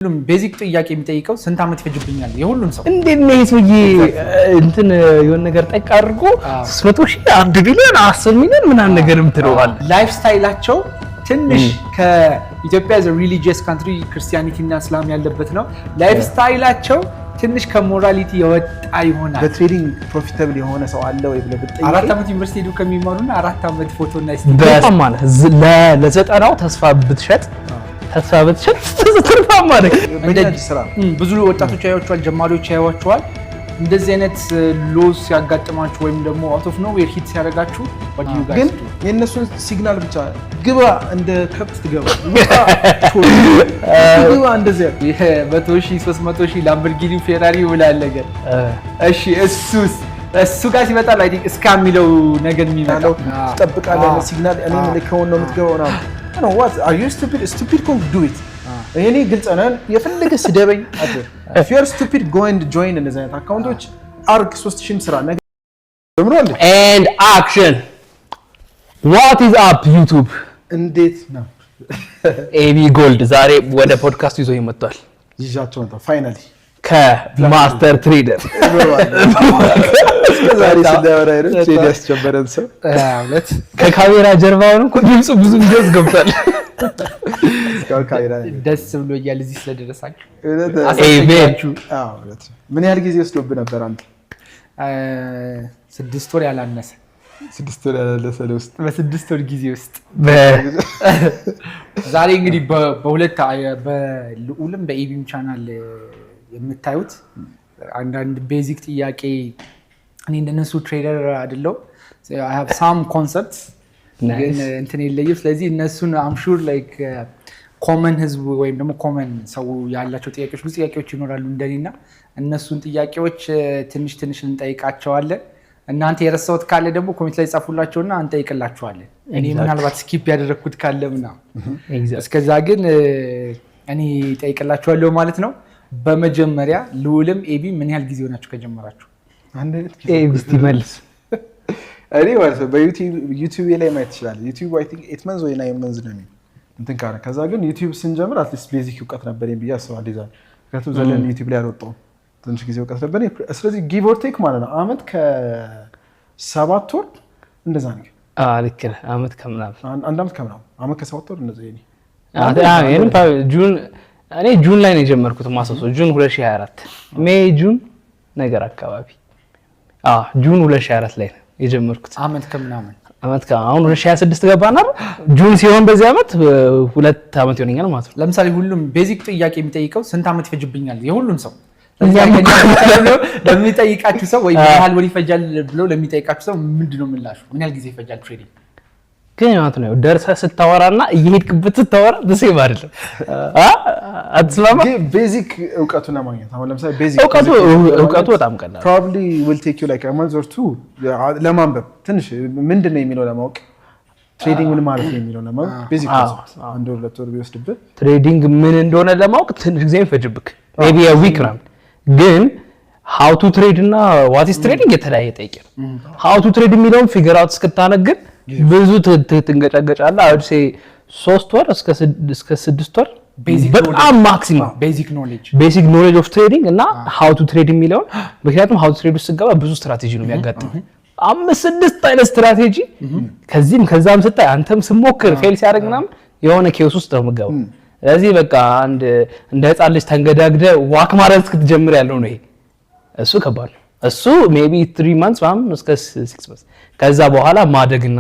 ሁሉም basic ጥያቄ የሚጠይቀው ስንት ዓመት ይፈጅብኛል? የሁሉም ሰው። እንዴት ነው ይሄ ሰውዬ እንትን የሆነ ነገር ጠቅ አድርጎ 300,000፣ 1 ቢሊዮን፣ 10 ሚሊዮን ምናምን ነገር የምትለዋል? Lifestyle ኣቸው ትንሽ ከኢትዮጵያ religious country፣ Christianity እና እስላም ያለበት ነው። Lifestyle ኣቸው ትንሽ ከ morality የወጣ ይሆናል። በ trading profitable የሆነ ሰው አለ ወይ ብለህ ብትጠይቀኝ 4 ዓመት ዩኒቨርሲቲ ሄዱ ከሚማሩና 4 ዓመት ፎቶ እና በጣም ማለት ለ90ው ተስፋ ብትሸጥ ትርፋማ ነህ። በእኛ እጅ ስራ ነው። ብዙ ወጣቶች ያዩዋቸዋል፣ ጀማሪዎች ያዩዋቸዋል። እንደዚህ አይነት loss ሲያጋጥማችሁ ወይም ደግሞ out of nowhere hit ሲያደርጋችሁ what do you guys ግን do? የእነሱን signal ብቻ ግባ፣ እንደ ከብት ትገባ፣ ውጣ፣ ግባ እንደዚያ። ይሄ 100,000፣ 300,000 ላምበርጊኒ ፌራሪ ብላል ነገር። እሺ፣ እሱስ እሱ ጋር ሲመጣ I think እስካ የሚለው ነገር የሚመጣው። ያለው ትጠብቃለህ። Signal እኔ የምልከውን ነው የምትገባው ምናምን ነው። What are you stupid? Stupid ከሆንክ do it። እኔ ግልጽ ነን፣ የፈለገ ስደበኝ። If you are stupid, go and join እንደዚህ አይነት account ኦች አርግ፣ 3000ም ስራ ነገ ጀምሯል። And action! What is up, YouTube? እንዴት ነው? ኤቢ ጎልድ ዛሬ ወደ ፖድካስቱ ይዞ መጥቷል። ይዣቸው መጣሁ finally። ከ master trader። እስከ ዛሬ ስናወራ አይደል trade ያስጀመረን ሰው። እውነት። ከካሜራ ጀርባ ሆኖ እኮ ድምፁ ብዙ ቪዲዮስ ገብቷል። እስካሁን ካሜራ ደስ ብሎኛል እዚህ ስለደረሳችሁ። እውነት? አሜን። አዎ፣ እውነት። ምን ያህል ጊዜ ወስዶብህ ነበር አንተ? 6 ወር ያላነሰ። 6 ወር ያላለሰ ውስጥ። በ6 ወር ጊዜ ውስጥ። ዛሬ እንግዲህ በሁለት በልዑልም በኤቢም ቻናል የምታዩት አንዳንድ basic ጥያቄ፣ እኔ እንደነሱ trader አይደለሁም። I have some concept ግን እንትን የለይም። ስለዚህ እነሱን I'm sure like common ህዝብ ወይም ደግሞ common ሰው ያላቸው ጥያቄዎች፣ ብዙ ጥያቄዎች ይኖራሉ እንደኔ፣ እና እነሱን ጥያቄዎች ትንሽ ትንሽ እንጠይቃቸዋለን። እናንተ የረሳሁት ካለ ደግሞ comment ላይ ጻፉላቸውና እንጠይቅላችኋለን። እኔ ምናልባት skip ያደረግኩት ካለ ምናምን። እስከዛ ግን እኔ ጠይቅላችኋለሁ ማለት ነው። በመጀመሪያ ልዑልም ኤቢ ምን ያህል ጊዜ ሆናችሁ ከጀመራችሁ? አንድ አይነት ጊዜ። ኤቢ እስቲ መልስ። እኔ ማለት ነው በዩቲዩብ ላይ ማየት ትችላለህ። ዩቲዩብ I think 8 months ወይ 9 months ነው የሚለው እንትን ካለ። ከዛ ግን ዩቲዩብ ስንጀምር at least basic እውቀት ነበረኝ ብዬ አስባለሁ። ይዛል ምክንያቱም ዘለን ዩቲዩብ ላይ አልወጣሁም፣ ትንሽ ጊዜ እውቀት ነበር። ስለዚህ give or take ማለት ነው አመት ከ7 ወር እንደዛ ነገር። ልክ ነህ። አመት ከምናምን። አንድ አመት ከምናምን፣ አመት ከ7 ወር እንደዛ የኔ። ይሄንም June፣ እኔ June ላይ ነው የጀመርኩት ማሰሶ፣ June 2024፣ May June ነገር አካባቢ፣ አዎ June 2024 ላይ ነው የጀመርኩት። አመት ከምናምን። አመት አሁን 2026 ገባና አይደል? June ሲሆን በዚህ አመት 2 አመት ይሆነኛል ማለት ነው። ለምሳሌ ሁሉም basic ጥያቄ የሚጠይቀው ስንት ዓመት ይፈጅብኛል? የሁሉም ሰው ለሚጠይቃችሁ ሰው ወይ ምን ያህል ወር ይፈጃል ብሎ ለሚጠይቃችሁ ሰው ምንድን ነው ምላሹ? ምን ያህል ጊዜ ይፈጃል trading? ግን ማለት ነው ደርሰህ ስታወራና እየሄድክበት ስታወራ the same አይደለም። አትስማማ? Basic እውቀቱን ለማግኘት አሁን ለምሳሌ basic እውቀቱ በጣም ቀላል። Probably will take you like a month or two ለማንበብ፣ ትንሽ ምንድን ነው የሚለው ለማወቅ፣ trading ምን ማለት ነው የሚለው ለማወቅ basic concept አንድ ወር 2 ወር ቢወስድብህ። Trading ምን እንደሆነ ለማወቅ ትንሽ ጊዜ ይፈጅብክ፣ maybe week ምናምን። ግን how to trade እና what is trading የተለያየ ጠይቅ ነው። How to trade የሚለውን figure out እስክታነግ ግን ብዙ ትንገጫገጫለህ። I would say 3 ወር እስከ 6 ወር በጣም maximum። Basic knowledge። Basic knowledge of trading እና how to trade የሚለውን፣ ምክንያቱም how to trade ውስጥ ስትገባ ብዙ ስትራቴጂ ነው የሚያጋጥም፣ አምስት ስድስት አይነት ስትራቴጂ ከዚህም ከዛም ስታይ፣ አንተም ስሞክር fail ሲያደርግ ምናምን የሆነ chaos ውስጥ ነው የምገባው። ስለዚህ በቃ አንድ እንደ ህፃን ልጅ ተንገዳግደ walk ማድረግ እስክትጀምር ያለው ነው ይሄ። እሱ ከባድ ነው። እሱ maybe 3 months ምናምን እስከ 6 months፣ ከዛ በኋላ ማደግና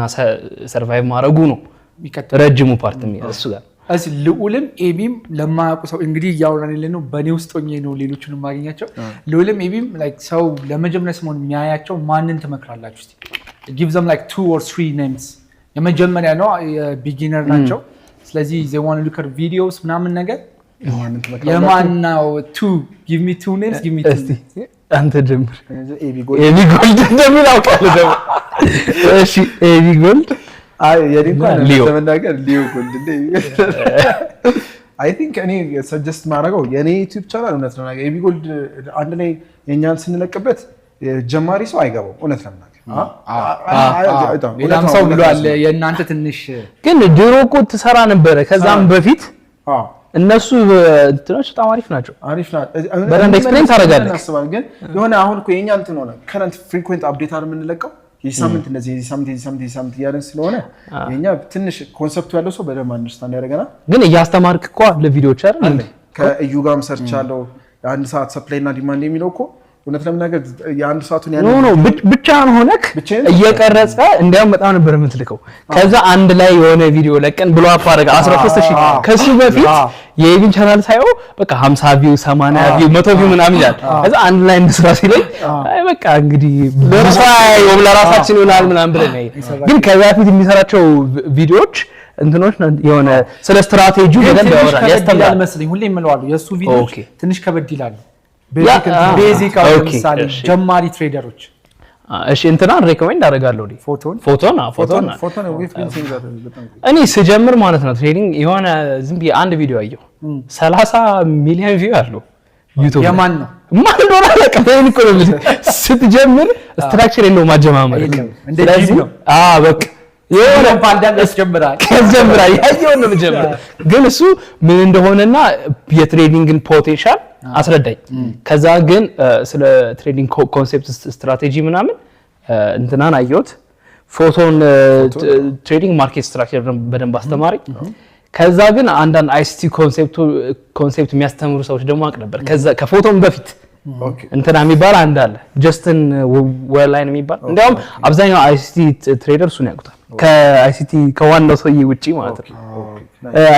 survive ማድረጉ ነው ይቀጥላል። ረጅሙ part እሱ ጋር። እሺ፣ ልዑልም ኤቢም ለማያውቁ ሰው እንግዲህ እያወራን ያለ ነው፣ በእኔ ውስጥ ሆኜ ነው ሌሎቹን የማገኛቸው። ልዑልም ኤቢም like ሰው ለመጀመሪያ ስሞን የሚያያቸው ማንን ትመክራላችሁ? እስኪ give them like two or three names። የመጀመሪያ ነው፣ beginner ናቸው። ስለዚህ they wanna look at videos ምናምን ነገር። የማንን ትመክራላችሁ? የማን ነው? Two, give me two names, give me two. እስቲ አንተ ጀምር። ኤቢ ጎልድ። ኤቢ ጎልድ እንደሚል አውቃለሁ ደግሞ። እሺ፣ ኤቢ ጎልድ። አይ፣ የኔ እንኳን ሊዮ። ለመናገር ሊዮ ጎልድ እንደ I think እኔ suggest ማድረገው የኔ ዩቲዩብ ቻናል እውነት ነው ኤቢ ጎልድ አንድ ላይ የእኛን ስንለቅበት ጀማሪ ሰው አይገባም። እውነት ለመናገር ሌላም ሰው ብሏል። የእናንተ ትንሽ ግን ድሮ እኮ ትሰራ ነበረ ከዛም በፊት። እነሱ እንትኖች በጣም አሪፍ ናቸው። አሪፍ ናት። በደንብ explain ታደርጋለህ። እናስባለን። ግን የሆነ አሁን እኮ የኛ እንትን ሆነ current frequent update አይደል የምንለቀው፣ የዚህ ሳምንት እንደዚህ፣ የዚህ ሳምንት፣ የዚህ ሳምንት፣ የዚህ ሳምንት እያለን ስለሆነ የኛ ትንሽ concept ኡ ያለው ሰው በደንብ understand ያደርገናል። ግን እያስተማርክ እኮ አለ ቪዲዮዎች አይደል እንዴ? ከእዩ ጋርም ሰርቻለሁ። የአንድ ሰዓት supply እና demand የሚለው እኮ እውነት ለመናገር የአንድ ሰዓቱን No, ብቻህን ሆነክ ብቻዬን? እየቀረጸ እንዲያውም በጣም ነበር የምትልከው። ከዛ አንድ ላይ የሆነ ቪዲዮ ለቀን blow up አደረገ 13 ሺህ። ከሱ በፊት የኤቢን ቻናል ሳየው በቃ 50 view፣ 80 view፣ 100 view ምናምን ይላል። ከዛ አንድ ላይ እንስራ ሲለኝ አይ በቃ እንግዲህ ብዙ አያየውም ለራሳችን ይሆናል ምናምን ብለን ያየ፣ ግን ከዛ በፊት የሚሰራቸው ቪዲዮዎች እንትኖች የሆነ ስለ ስትራቴጂው ግን በደንብ ትንሽ ያወራል፣ ከበድ ይላል ያስተምራል። መስለኝ። ሁሌ የምለዋለሁ የእሱ ቪዲዮዎች ትንሽ ከበድ ይላሉ። Basic አሁን ለምሳሌ ጀማሪ trader ኦች እሺ፣ እንትናን recommend አደርጋለሁ እኔ። ፎቶን። ፎቶን፣ አዎ፣ ፎቶን። ፎቶን we've been seeing that በጣም። እኔ ስጀምር ማለት ነው trading የሆነ ዝም ብዬ አንድ ቪዲዮ አየሁ፣ 30 ሚሊዮን view አለው YouTube ላይ። የማን ነው? ማን እንደሆነ አላውቅም። ይሄን እኮ ነው የምልህ። ስትጀምር structure የለውም አጀማመር። የለውም። እንደ ስለዚህ ጂም ነው። አዎ፣ በቃ የሆነ ፓንዳን ያስጀምራል። ያስጀምራል። ያየውን ነው የምጀምረው። ግን እሱ ምን እንደሆነና የ trading ን potential አስረዳኝ። ከዛ ግን ስለ trading concept፣ strategy ምናምን እንትናን አየሁት። ፎቶን trading market structure በደንብ አስተማሪ። ከዛ ግን አንዳንድ ICT concept የሚያስተምሩ ሰዎች ደግሞ አውቅ ነበር። ከዛ ከፎቶን በፊት እንትና የሚባል አንድ አለ፣ ጀስትን ወርላይን የሚባል። እንዲያውም አብዛኛው ICT trader እሱን ያውቁታል፣ ከ ICT ከዋናው ሰውዬ ውጪ ማለት ነው።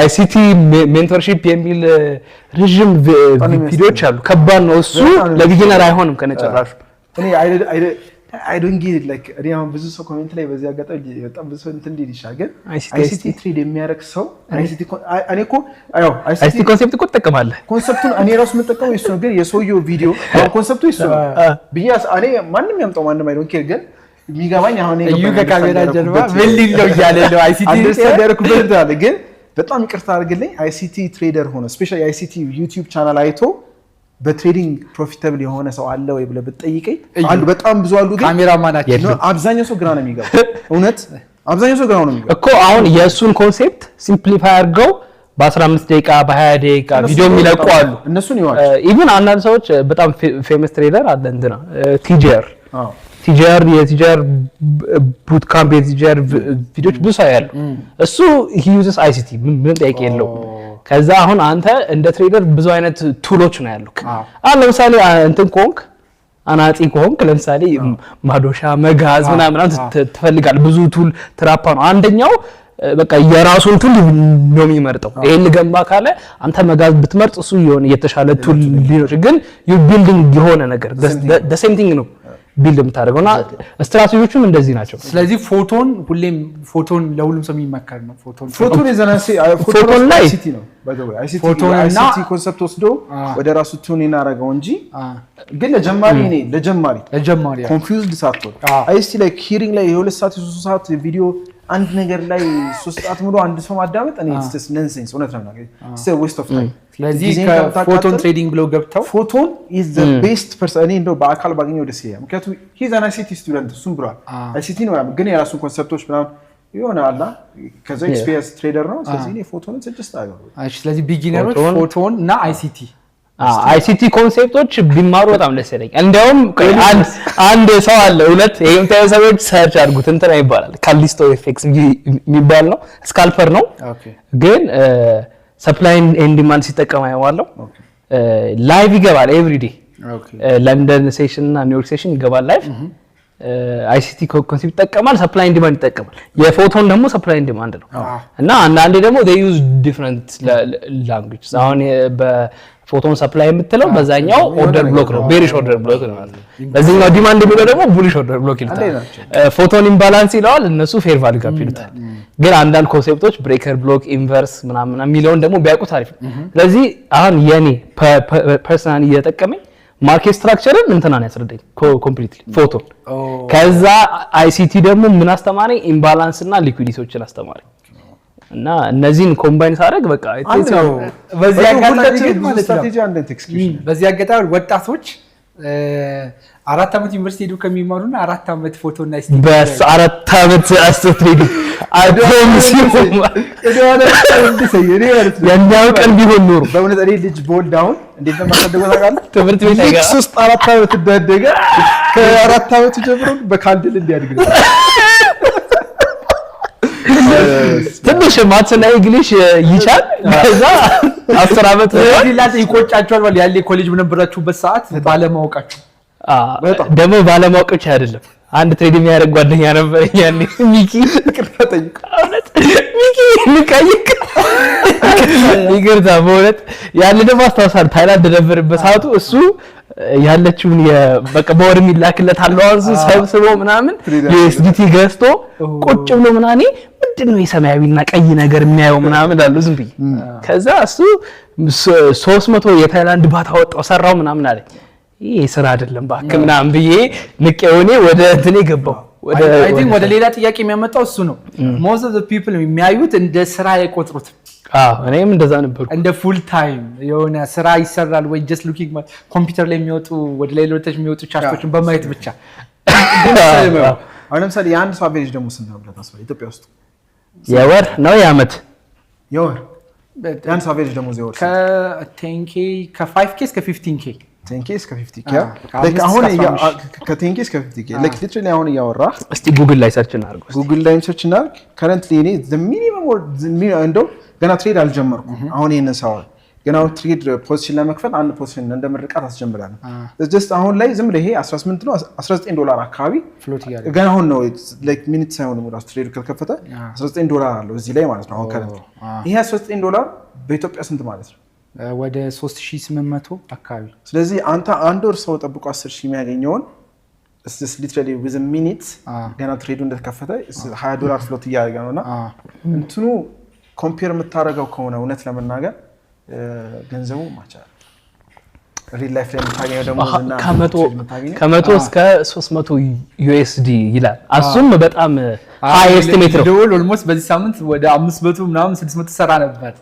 ICT mentorship የሚል ረዥም ቪዲዮዎች አሉ። ከባድ ነው እሱ፣ ለ beginner አይሆንም ከነጨራሹ። እኔ I don't get like እኔ አሁን ብዙ ሰው comment ላይ በዚህ አጋጣሚ በጣም ብዙ ሰው እንትን እንዲል ይችላል፣ ግን ICT ICT trade የሚያደርግ ሰው ICT እኔ እኮ ያው ICT concept እኮ ትጠቀማለህ። Concept ኡን እኔ ራሱ የምጠቀመው የሱ ነው፣ ግን የሰውየው ቪዲዮ አሁን concept ኡ የሱ ነው ብዬ እኔ ማንም ያምጣው ማንም I don't care፣ ግን የሚገባኝ አሁን እኔ እዩ የገባኝ ከካሜራ understand ጀርባ ያደረኩበት ምን ሊል ነው እያለ ነው። ICT understand ያደረኩበት እንትን አለ። ግን በጣም ይቅርታ አድርግልኝ፣ ICT trader ሆነ especially የ ICT YouTube channel አይቶ በ trading profitable የሆነ ሰው አለ ወይ ብለህ ብትጠይቀኝ አሉ፣ በጣም ብዙ አሉ። ግን ካሜራማናችን No፣ አብዛኛው ሰው ግራ ነው የሚገባው። እውነት አብዛኛው ሰው ግራ ነው የሚገባው። እኮ አሁን የእሱን concept simplify አድርገው በ15 ደቂቃ፣ በ20 ደቂቃ ቪዲዮ የሚለቁ አሉ። እነሱን ይዋል። Even አንዳንድ ሰዎች በጣም famous trader አለ እንትና ቲጀር፣ ቲጀር የ TJR bootcamp፣ የ TJR ቪዲዮች ብዙ ሰው ያሉ፣ እሱ he uses ICT፣ ምንም ጥያቄ የለውም። ከዛ አሁን አንተ እንደ trader ብዙ አይነት tool ኦች ነው ያሉክ። አሁን ለምሳሌ እንትን ከሆንክ፣ አናጢ ከሆንክ ለምሳሌ ማዶሻ፣ መጋዝ ምናምን ትፈልጋለህ። ብዙ tool ትራፓ ነው። አንደኛው በቃ የራሱን tool ነው የሚመርጠው። ይሄን ልገንባ ካለ አንተ መጋዝ ብትመርጥ እሱ የሆነ የተሻለ tool ሊኖር፣ ግን you building የሆነ ነገር the same thing ነው build የምታደርገው እና ስትራቴጂዎቹም እንደዚህ ናቸው። ስለዚህ ፎቶን ሁሌም ፎቶን ለሁሉም ሰው የሚመከር ነው። ፎቶን ፎቶን የዘናሴ ፎቶን ላይ ICT ነው by the way፣ ICT ፎቶን እና ICT concept ወስዶ ወደ ራሱ tune እናደርገው እንጂ ግን ለጀማሪ እኔ ለጀማሪ ለጀማሪ confused ሳትሆን ICT ላይ hearing ላይ የ2 ሰዓት የ3 ሰዓት ቪዲዮ አንድ ነገር ላይ 3 ሰዓት ሙሉ አንድ ሰው ማዳመጥ እኔ it's nonsense፣ እውነት ነው፣ waste of time። ስለዚህ ከፎቶን trading ብለው ገብተው ፎቶን is the best person። እኔ እንደው በአካል ባገኘው ደስ ይለኛል። ምክንያቱም he's an ICT student እሱም ብሏል። ICT ነው ግን የራሱን concept ኦች ምናምን የሆነ አላ ከዛ experience trader ነው። ስለዚህ እኔ ፎቶንን suggest አደርጋለሁ። እሺ፣ ስለዚህ beginner ኦች ፎቶን እና ICT። ICT concept ኦች ቢማሩ በጣም ደስ ይለኛል። እንዲያውም ቆይ አንድ ሰው አለ፣ እውነት ይሄም ሰዎች search አድርጉት፣ እንትና ይባላል፣ ካሊስቶ FX የሚባል ነው፣ scalper ነው። ግን supply and demand ሲጠቀም አየዋለሁ። Live ይገባል every day፣ ለንደን session እና ኒውዮርክ session ይገባል live። ICT concept ይጠቀማል፣ supply and demand ይጠቀማል። የፎቶን ደግሞ supply and demand ነው እና አንዳንዴ ደግሞ they use different language። አሁን በፎቶን supply የምትለው በዛኛው order block ነው፣ bearish order block ነው ማለት ነው። በዚህኛው demand የሚለው ደግሞ bullish order block ይሉታል። ፎቶን imbalance ይለዋል፣ እነሱ fair value gap ይሉታል። ግን አንዳንድ concept ኦች breaker block፣ inverse ምናምን የሚለውን ደግሞ ቢያውቁት አሪፍ ነው። ስለዚህ አሁን የኔ personal እየጠቀመኝ market structure ን እንትናን ያስረዳኝ completely ፎቶን። ከዛ ICT ደግሞ ምን አስተማረኝ? Imbalance እና liquidity ዎችን አስተማረኝ። እና እነዚህን combine ሳደርግ በቃ አንድ ነው። በዚህ አጋጣሚ ሁላችንም ግን ብዙ ማለት ነው ስትራቴጂ አንድ አይነት execution። በዚህ አጋጣሚ ወጣቶች 4 ዓመት ዩኒቨርሲቲ ሄዱ ከሚማሩና 4 ዓመት ፎቶ እና ICT በስ 4 ዓመት አስር trading ያኛው ቀን ቢሆን ኖሮ። በእውነት እኔ ልጅ በወልድ አሁን እንዴት ነው የማሳደገው ታውቃለህ? ትምህርት ቤት ልክ አይገባም። 3 4 ዓመት እንዳደገ ከ4 ዓመቱ ጀምሮ በ candle እንዲያድግ ነው። ትንሽ maths ና English ይቻል፣ ከዛ 10 ዓመት ቢሆን። ሌላ ይቆጫቸዋል ማለት ያለ ኮሌጅ በነበራችሁበት ሰዓት ባለማወቃችሁ። ደግሞ ባለማወቅ ብቻ አይደለም። አንድ trade የሚያደርግ ጓደኛ ነበር ያኔ፣ ሚኪ። ይቅርታ ጠይቅ። እውነት ሚኪ ልጠይቅ፣ ይቅርታ በእውነት። ያን ደግሞ አስታውሳለሁ፣ ታይላንድ ነበር በሰዓቱ። እሱ ያለችውን በቃ በወር የሚላክለት allowance ሰብስቦ ምናምን USDT ገዝቶ ቁጭ ብሎ ምናምን ምንድን ነው የሰማያዊና ቀይ ነገር የሚያየው ምናምን አሉ ዝም ብዬ። ከዛ እሱ 300 የታይላንድ ባት አወጣው ሰራው ምናምን አለኝ። ይሄ ስራ አይደለም እባክህ ምናምን ብዬ ንቄው እኔ ወደ እንትኔ ገባው ወደ I think ወደ ሌላ ጥያቄ የሚያመጣው እሱ ነው። Most of the people የሚያዩት እንደ ስራ አይቆጥሩትም። አዎ፣ እኔም እንደዛ ነበርኩ። እንደ full time የሆነ ስራ ይሰራል ወይ just looking ኮምፒውተር ላይ የሚወጡ ወደ ላይ ወደታች የሚወጡ chart ኦችን በማየት ብቻ። አሁን ለምሳሌ የአንድ ሰው average ደግሞ ስንት ነው ብለህ ታስባለህ? ኢትዮጵያ ውስጥ። የወር ነው የዓመት? የወር። የአንድ ሰው average ደሞዝ የወር? ከ 10K፣ ከ 5K እስከ 15K። 10K እስከ 50K። ከአምስት አሁን እስከ 15። ከ 10K እስከ 50K like literally አሁን እያወራህ እስቲ ጉግል ላይ search እናድርገው እስቲ። ጉግል ላይ search እናድርግ። Currently እኔ minimum እንደው ገና trade አልጀመርኩም። አሁን ይሄንን ሳወራ ገና አሁን trade position ለመክፈት አንድ position እንደ ምርቃት አስጀምራለሁ። Just አሁን ላይ ዝም ብለህ ይሄ 18 ነው 19 ዶላር አካባቢ float እያደረገ ገና አሁን ነው like minute ሳይሆን ራሱ trade ኡ ከተከፈተ 19 ዶላር አለው እዚህ ላይ ማለት ነው። አሁን current ይሄ 19 ዶላር በኢትዮጵያ ስንት ማለት ነው? ወደ 3800 አካባቢ። ስለዚህ አንተ አንድ ወር ሰው ጠብቆ 10 ሺህ የሚያገኘውን literally within minute ገና trade ኡ እንደተከፈተ 20 ዶላር float እያደረገ ነው። እና እንትኑ compare የምታደርገው ከሆነ እውነት ለመናገር ገንዘቡ match real life ላይ የምታገኘው ደግሞ ከ100 እስከ 300 USD ይላል። እሱም በጣም high estimate ነው። ደውል almost በዚህ ሳምንት ወደ 500 ምናምን 600 ሰራ ነበር።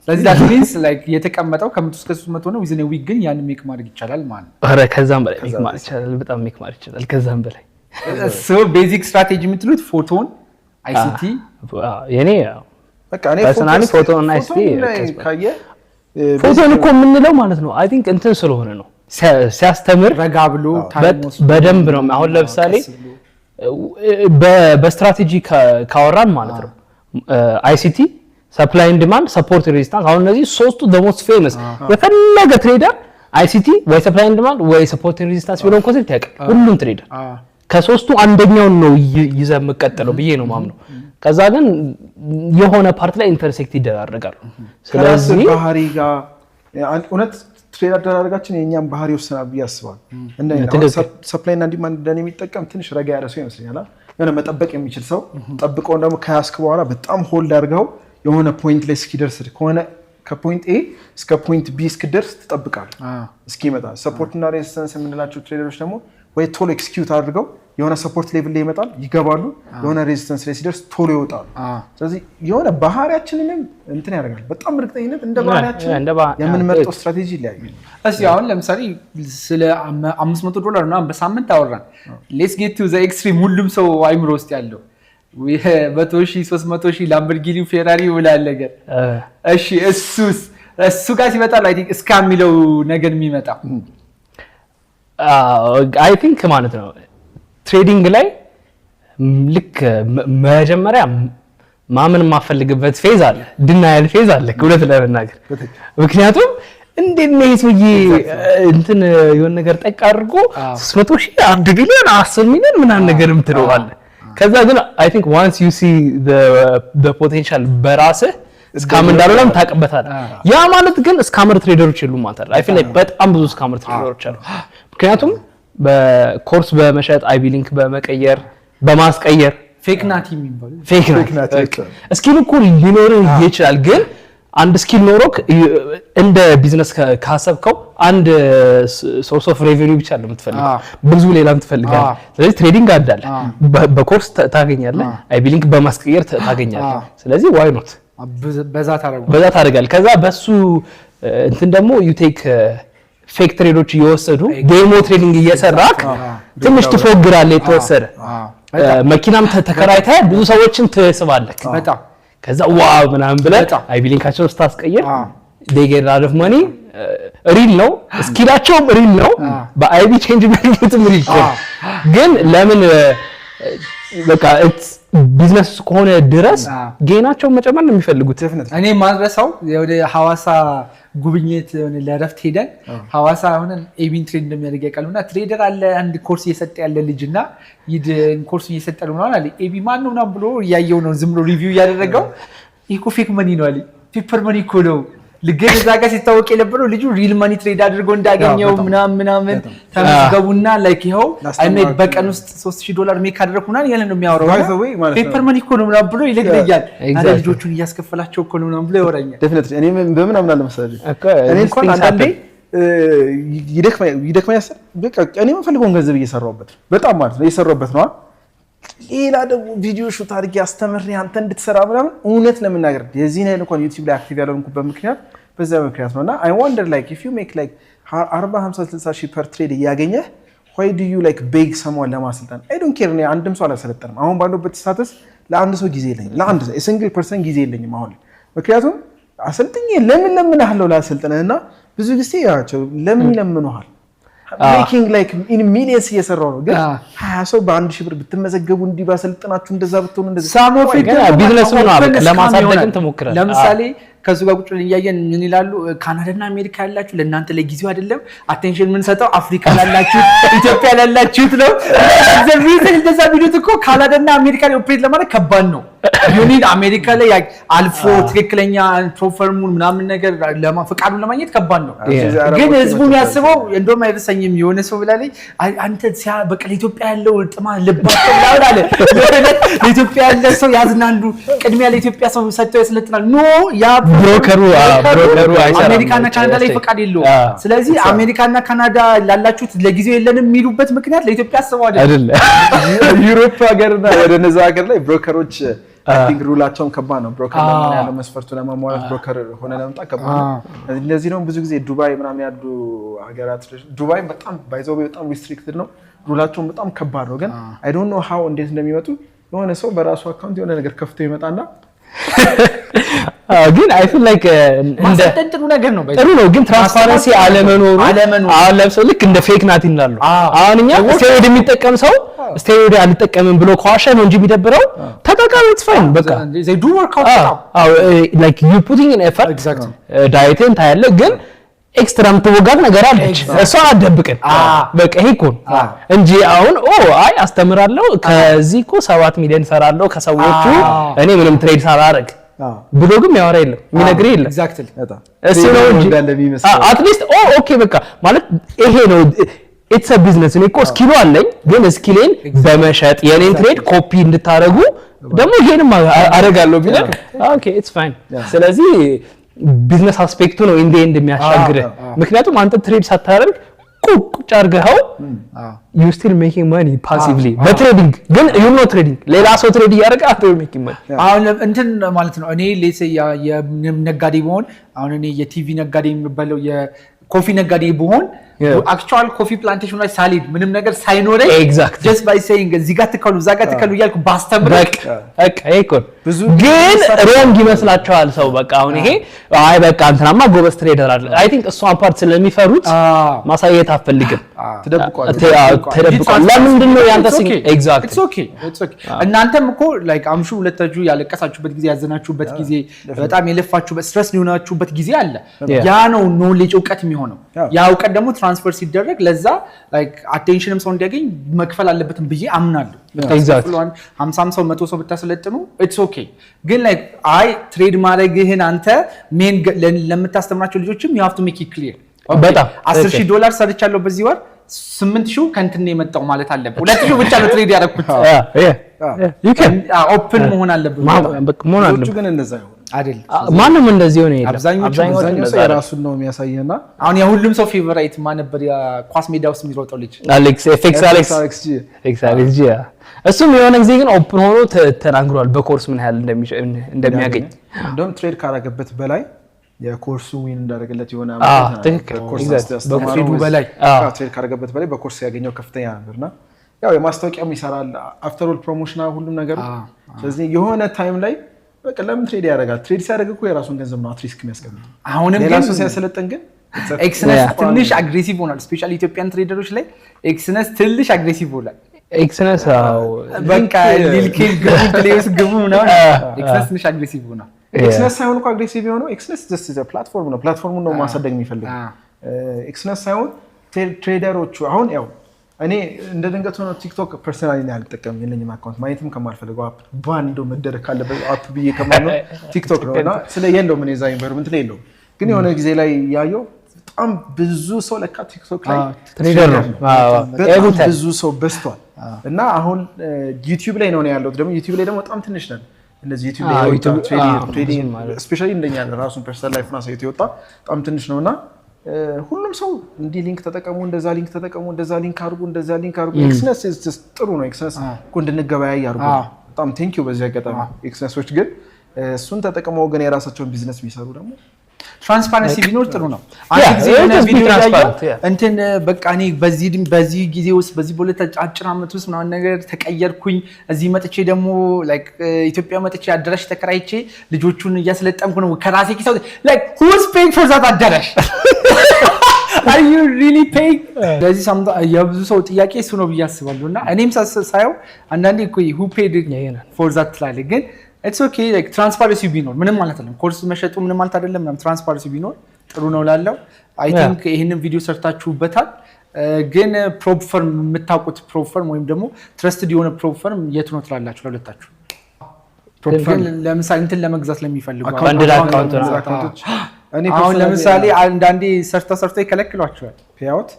ስለዚህ that means like የተቀመጠው ከ100 እስከ 300 ነው። Within week ግን ያን make ማድረግ ይቻላል ማለት ነው። ኧረ ከዛም በላይ make ማድረግ ይቻላል። በጣም make ማድረግ ይቻላል። ከዛም በላይ። So basic strategy የምትሉት ፎቶን፣ ICT። የኔ በቃ እኔ personally ፎቶ እና ICT። ካየህ ፎቶን እኮ የምንለው ማለት ነው I think እንትን ስለሆነ ነው ሲያስተምር ረጋ ብሎ time ወስዶ በደንብ ነው። አሁን ለምሳሌ ቀስ ብሎ። በስትራቴጂ ካወራን ማለት ነው ICT፣ supply and demand፣ support resistance፣ አሁን እነዚህ ሶስቱ the most famous። የፈለገ trader ICT ወይ supply and demand ወይ support resistance የሚለውን concept ያውቃል ሁሉም trader። ከሶስቱ አንደኛውን ነው ይዘህ የምቀጥለው ብዬ ነው ማምነው። ከዛ ግን የሆነ part ላይ intersect ይደራረጋሉ። ከራስ ስለዚህ ባህሪ ጋር እውነት trade አደራረጋችን የእኛም ባህሪ ይወስናል ብዬ አስባለሁ። እንደ supply እና demand እንደኔ የሚጠቀም ትንሽ ረጋ ያለ ሰው ይመስለኛል። የሆነ መጠበቅ የሚችል ሰው፣ ጠብቀውን ደግሞ ከያዝክ በኋላ በጣም hold አድርገው የሆነ point ላይ እስኪደርስ ከሆነ ከ point A እስከ point B እስክደርስ ትጠብቃለህ እስኪመጣ። Support እና resistance የምንላቸው trader ኦች ደግሞ ወይ ቶሎ execute አድርገው የሆነ support level ላይ ይመጣል ይገባሉ፣ የሆነ resistance ላይ ሲደርስ ቶሎ ይወጣሉ። ስለዚህ የሆነ ባህሪያችንንም እንትን ያደርጋል። በጣም እርግጠኝነት እንደ ባህሪያችን የምንመርጠው ስትራቴጂ ይለያያል። እስኪ አሁን ለምሳሌ ስለ 500 ዶላር ምናምን በሳምንት አወራን። Let's get to the extreme፣ ሁሉም ሰው አይምሮ ውስጥ ያለው 100,000፣ 300,000፣ ላምበርጊኒ፣ ፌራሪ ብላል ነገር። እሺ እሱስ እሱ ጋር ሲመጣ I think scam የሚለው ነገር የሚመጣ። I think ማለት ነው trading ላይ ልክ መጀመሪያ ማመን የማፈልግበት phase አለ፣ denial phase አለ እውነት ለመናገር። ምክንያቱም እንዴት ነው ይሄ ሰውዬ እንትን የሆነ ነገር ጠቅ አድርጎ 300 ሺህ፣ 1 ቢሊዮን፣ 10 ሚሊዮን ምናምን ነገር የምትለው አለ። ከዛ ግን I think once you see the potential በራስህ scam እንዳልሆነም ታውቅበታለህ። ያ ማለት ግን scammer trader ኦች የሉም ማለት አይደለም። I feel like በጣም ብዙ scammer trader ኦች አሉ። ምክንያቱም በኮርስ በመሸጥ፣ IB link በመቀየር፣ በማስቀየር fake ናቲ የሚባሉ fake ናት። Skill እኮ ሊኖርህ ይችላል፣ ግን አንድ skill ኖሮክ እንደ ቢዝነስ ካሰብከው አንድ source of revenue ብቻ ነው የምትፈልገው፣ ብዙ ሌላም ትፈልጋለህ። ስለዚህ trading አዳለ በኮርስ ታገኛለህ፣ IB link በማስቀየር ታገኛለህ። ስለዚህ why not በዛ ታደርጉ በዛ ታደርጋለህ። ከዛ በሱ እንትን ደግሞ you take Fake trade ኦች እየወሰዱ demo trading እየሰራክ ትንሽ ትፎግራለህ። የተወሰደ መኪናም ተከራይተህ ብዙ ሰዎችን ትስባለህ። ከዛ wow ምናምን ብለህ IB link ኣቸውን ስታስቀይር they get lot of money። Real ነው፣ skill ኣቸውም real ነው። በ IB change የሚያደርጉትም real ነው። ግን ለምን በቃ ቢዝነስ ከሆነ ድረስ gain ኣቸውን መጨመር ነው የሚፈልጉት። እኔ ማልረሳው ወደ ሐዋሳ ጉብኝት የሆነ ለእረፍት ሄደን ሐዋሳ ሆነን ኤቢን trade እንደሚያደርግ ያውቃሉ። እና trader አለ፣ አንድ ኮርስ እየሰጠ ያለ ልጅ፣ እና ሂድ ኮርስ እየሰጠ ነው ምናምን አለ። ኤቢ ማን ነው ምናምን ብሎ እያየው ነው፣ ዝም ብሎ review እያደረገው፣ ይህ እኮ fake money ነው አለ። Paper money እኮ ነው። ግን እዛ ጋር ሲታወቅ የነበረው ልጁ real money trade አድርጎ እንዳገኘው ምናምን ምናምን፣ ተመዝገቡና like ይኸው I made በቀን ውስጥ 3000 ዶላር make አደረኩ ምናምን እያለ ነው የሚያወራው። By the way ማለት ነው። Paper money እኮ ነው ምናምን ብሎ ይለግለያል። አረ ልጆቹን እያስከፈላቸው እኮ ነው ምናምን ብሎ ያወራኛል። Definitely። እኔ በምን አምናለሁ መሰለህ? እኔ እንኳን አንዳንዴ ይደክመኛል ስል በቃ እኔ የምፈልገውን ገንዘብ እየሰራሁበት ነው። በጣም ማለት ነው እየሰራሁበት ነው። ሌላ ደግሞ ቪዲዮ shoot አድርጌ አስተምሬ አንተ እንድትሰራ ምናምን፣ እውነት ለመናገር የዚህን ያህል እንኳን ዩቲዩብ ላይ active ያልሆንኩበት ምክንያት በዛ ምክንያት ነው። እና I wonder, like, if you make like 40፣ 50፣ 60 ሺህ per trade እያገኘህ why do you like beg someone ለማሰልጠን? I don't care። እኔ አንድም ሰው አላሰለጠንም። አሁን ባለሁበት status ለአንድ ሰው ጊዜ የለኝም። ለአንድ ሰው single person ጊዜ የለኝም አሁን ላይ። ምክንያቱም አሰልጥኜ ለምን ለምንሃለሁ ላሰልጥንህ? እና ብዙ ጊዜ ያቸው ለምን ይለምኑሃል? Making like in millions እየሰራው ነው፣ ግን 20 ሰው በ1,000 ብር ብትመዘገቡ እንዲህ ባሰልጥናችሁ እንደዛ ብትሆኑ እንደዚህ ቢዝነሱ ነው፣ በቃ ለማሳደግም ትሞክራለህ። ለምሳሌ ከሱ ጋር ቁጭ ብለን እያየን ምን ይላሉ? ካናዳና አሜሪካ ያላችሁ ለእናንተ ለጊዜው አይደለም፣ attention የምንሰጠው አፍሪካ ላላችሁት፣ ኢትዮጵያ ላላችሁት ነው። እንደዛ ቢሉት እኮ ካናዳና አሜሪካ ላይ operate ለማድረግ ከባድ ነው። You need አሜሪካ ላይ አልፎ ትክክለኛ prop firm ኡን ምናምን ነገር ፈቃዱን ለማግኘት ከባድ ነው። ግን ህዝቡ የሚያስበው እንደውም አይረሳኝም፣ የሆነ ሰው ብላ ላይ አንተ በቃ ለኢትዮጵያ ያለው ጥማ ልባቸው ምናምን አለ። ለኢትዮጵያ ያለ ሰው ያዝናሉ፣ ቅድሚያ ለኢትዮጵያ ሰው ሰጥተው ያስለጥናል። No፣ ያ broker ኡ አይሰራም። አሜሪካና ካናዳ ላይ ፈቃድ የለውም። ስለዚህ አሜሪካና ካናዳ ላላችሁት ለጊዜው የለንም የሚሉበት ምክንያት ለኢትዮጵያ አስበው አይደለም። Europe ሀገርና ወደ እነዛ ሀገር ላይ broker ኦች I think rule ኣቸውም ከባድ ነው። Broker ለመሆን ያለው መስፈርቱ ለማሟላት broker ሆነ ለመምጣት ከባድ ነው። እነዚህ ደግሞ ብዙ ጊዜ ዱባይ ምናምን ያሉ ሀገራት፣ ዱባይ በጣም by the way በጣም restricted ነው። Rule ኣቸውን በጣም ከባድ ነው። ግን I don't know how እንዴት እንደሚመጡ፣ የሆነ ሰው በራሱ account የሆነ ነገር ከፍቶ ይመጣና ግን I feel like እንደ ማሰልጠን ጥሩ ነገር ነው። ጥሩ ነው፣ ግን transparency አለመኖሩ አለመኖሩ። አሁን ለምሳሌ ልክ እንደ fake ናቲ እንዳሉ አሁን እኛ ስቴሮይድ የሚጠቀም ሰው ስቴሮይድ አልጠቀምም ብሎ ከዋሸ ነው እንጂ የሚደብረው፣ ተጠቃሚ it's fine በቃ። They do work out በጣም። Like you putting in effort፣ diet ን ታያለህ፣ ግን extra የምትወጋት ነገር አለች። እሷን አትደብቅን። በቃ ይሄ እኮ ነው እንጂ አሁን oh አይ አስተምራለሁ፣ ከዚህ እኮ 7 ሚሊዮን ሰራለሁ ከሰዎቹ እኔ ምንም trade ሳላረግ ብሎ ግን የሚያወራ የለም፣ የሚነግርህ የለም። እሱ ነው እንጂ እንዳለ የሚመስለው። At least oh okay በቃ ማለት ይሄ ነው፣ it's a business። እኔ እኮ skill ኡ አለኝ፣ ግን skill ኤን በመሸጥ የኔን trade copy እንድታረጉ ደግሞ ይሄንም አደርጋለሁ ቢለን okay, it's fine። ስለዚህ business aspect ኡ ነው in the end የሚያሻግርህ። ምክንያቱም አንተ trade ሳታደርግ ቁጭ አድርገኸው you still making money passively በ trading፣ ግን you no trading፣ ሌላ ሰው trade እያደረገ አንተ you making money። አሁን እንትን ማለት ነው። እኔ let's say ነጋዴ ብሆን፣ አሁን እኔ የቲቪ ነጋዴ የሚባለው የ coffee ነጋዴ ብሆን፣ actual coffee plantation ላይ ሳልሄድ ምንም ነገር ሳይኖረኝ just by saying እዚህ ጋር ትከሉ፣ እዛ ጋር ትከሉ እያልኩ ባስተምር በቃ በቃ ይሄ እኮ ነው። ብዙ ግን wrong ይመስላቸዋል ሰው። በቃ አሁን ይሄ አይ በቃ እንትናማ ጎበዝ trader አለ። I think እሷን part ስለሚፈሩት ማሳየት አትፈልግም። ትደብቀዋለህ። ተደብቋል። ለምንድን ነው ያንተ exact እናንተም እኮ like አምሹ ሁለታችሁ ያለቀሳችሁበት ጊዜ፣ ያዘናችሁበት ጊዜ፣ በጣም የለፋችሁበት፣ stress ሊሆናችሁበት ጊዜ አለ። ያ ነው knowledge እውቀት የሚሆነው። ያ እውቀት ደግሞ transfer ሲደረግ ለዛ like attention ም ሰው እንዲያገኝ መክፈል አለበትም ብዬ አምናለሁ። 50ም ሰው 100 ሰው ብታሰለጥኑ it's okay። ግን like አይ trade ማድረግህን አንተ main ለምታስተምራቸው ልጆችም you have to make it clear። በጣም 10,000 ዶላር ሰርቻለሁ በዚህ ወር፣ 8,000 ከእንትን ነው የመጣው ማለት አለብህ። 2,000 ብቻ ነው trade ያደረኩት። Open መሆን አለብህ። መሆን ብዙዎቹ አለብህ። ግን እንደዛ አይሆንም። አይደል? ማንም እንደዚህ ሆነ የለም። አብዛኞቹ አብዛኛው ሰው የራሱን ነው የሚያሳየና አሁን የሁሉም ሰው favorite ማን ነበር? የኳስ ሜዳ ውስጥ የሚሮጠው ልጅ? አሌክስ FX አሌክስ። አሌክስ ጂ። FX አሌክስ ጂ፣ yeah። እሱም የሆነ ጊዜ ግን open ሆኖ ተናግሯል በኮርስ ምን ያህል እንደሚያገኝ። እንደውም trade ካረገበት በላይ የኮርሱ win እንዳደረገለት የሆነ ትክክል። በኮርስ Exactly. ከ trade ኡ በላይ። Trade ካደረገበት በላይ በኮርስ ያገኘው ከፍተኛ ነበር። እና ያው የማስታወቂያም ይሰራል፣ after all promotion ሁሉም ነገሩ። ስለዚህ የሆነ time ላይ በቃ ለምን trade ያደርጋል? Trade ሲያደርግ እኮ የራሱን ገንዘብ ነው at risk የሚያስቀምጥ። አሁንም ሌላ ግን ሰው ሲያሰለጥን ግን Exness Yeah. ትንሽ aggressive ሆኗል። Especially Ethiopian trader ኦች ላይ Exness ትንሽ aggressive ሆኗል። Exness አዎ። በቃ ሊልኬል ግቡ፣ ፕሌስ ግቡ ምናምን። Exness ትንሽ aggressive ሆኗል። Exness ሳይሆን እኮ aggressive የሆነው፣ Exness just platform ነው። Platform ኡን ነው ማሳደግ የሚፈልገው። Exness ሳይሆን trader ኦቹ። አሁን ያው እኔ እንደ ድንገት ሆኖ ቲክቶክ personally አልጠቀምም፣ የለኝም account። ማየትም ከማልፈልገው app፣ ban እንደው መደረግ ካለበት app ብዬ ከማምነው ቲክቶክ ነው። እና ስለ የለውም፣ እኔ እዛ environment ላይ የለውም። ግን የሆነ ጊዜ ላይ ያየው በጣም ብዙ ሰው ለካ ቲክቶክ ላይ Trader ነው። አዎ። በጣም Every time. ብዙ ሰው በዝቷል። እና አሁን ዩቲዩብ ላይ ነው እኔ ያለሁት። ደግሞ ዩቲዩብ ላይ ደግሞ በጣም ትንሽ ነን። እነዚህ ዩቲዩብ ላይ የወጣ ብዙም ማለት especially እንደኛ ያለ ራሱን personal life ኡን አሳይቶ የወጣ በጣም ትንሽ ነው። እና ሁሉም ሰው እንዲህ link ተጠቀሙ፣ እንደዛ link ተጠቀሙ፣ እንደዛ link አድርጉ፣ እንደዛ link አድርጉ። Exness is just ጥሩ ነው። Exness እኮ እንድንገበያይ አድርጉ። በጣም thank you በዚህ አጋጣሚ Exness ኦች። ግን እሱን ተጠቅመው ግን የራሳቸውን ቢዝነስ የሚሰሩ ደግሞ Transparency ቢኖር ጥሩ ነው። አንድ ጊዜ የሆነ Just be ቪዲዮ ያየው transparent, yeah. እንትን በቃ እኔ በዚህ ጊዜ ውስጥ፣ በዚህ በሁለት አጭር ዓመት ውስጥ ምናምን ነገር ተቀየርኩኝ። እዚህ መጥቼ ደግሞ like ኢትዮጵያ መጥቼ አዳራሽ ተከራይቼ ልጆቹን እያሰለጠንኩ ነው ከራሴ ኪስ። Like, who's paying for that አዳራሽ? Are you really paying? ስለዚህ የብዙ ሰው ጥያቄ እሱ ነው ብዬ አስባለሁ። እና እኔም ሳየው አንዳንዴ እኮ who paid for that ትላለህ። ግን it's okay፣ like transparency ቢኖር ምንም ማለት አይደለም። ኮርስ መሸጡ ምንም ማለት አይደለም። ምናምን transparency ቢኖር ጥሩ ነው ላለው። I think ይህንን ቪዲዮ ሰርታችሁበታል። ግን prop firm የምታውቁት prop firm ወይም ደግሞ trusted የሆነ prop firm የቱ ነው ትላላችሁ ለሁለታችሁ? ግን ለምሳሌ እንትን ለመግዛት ለሚፈልጉ Funded account ነው። Account ኦች እኔ አሁን personally ለምሳሌ አንዳንዴ ሰርተው ሰርተው ይከለክሏቸዋል። Payout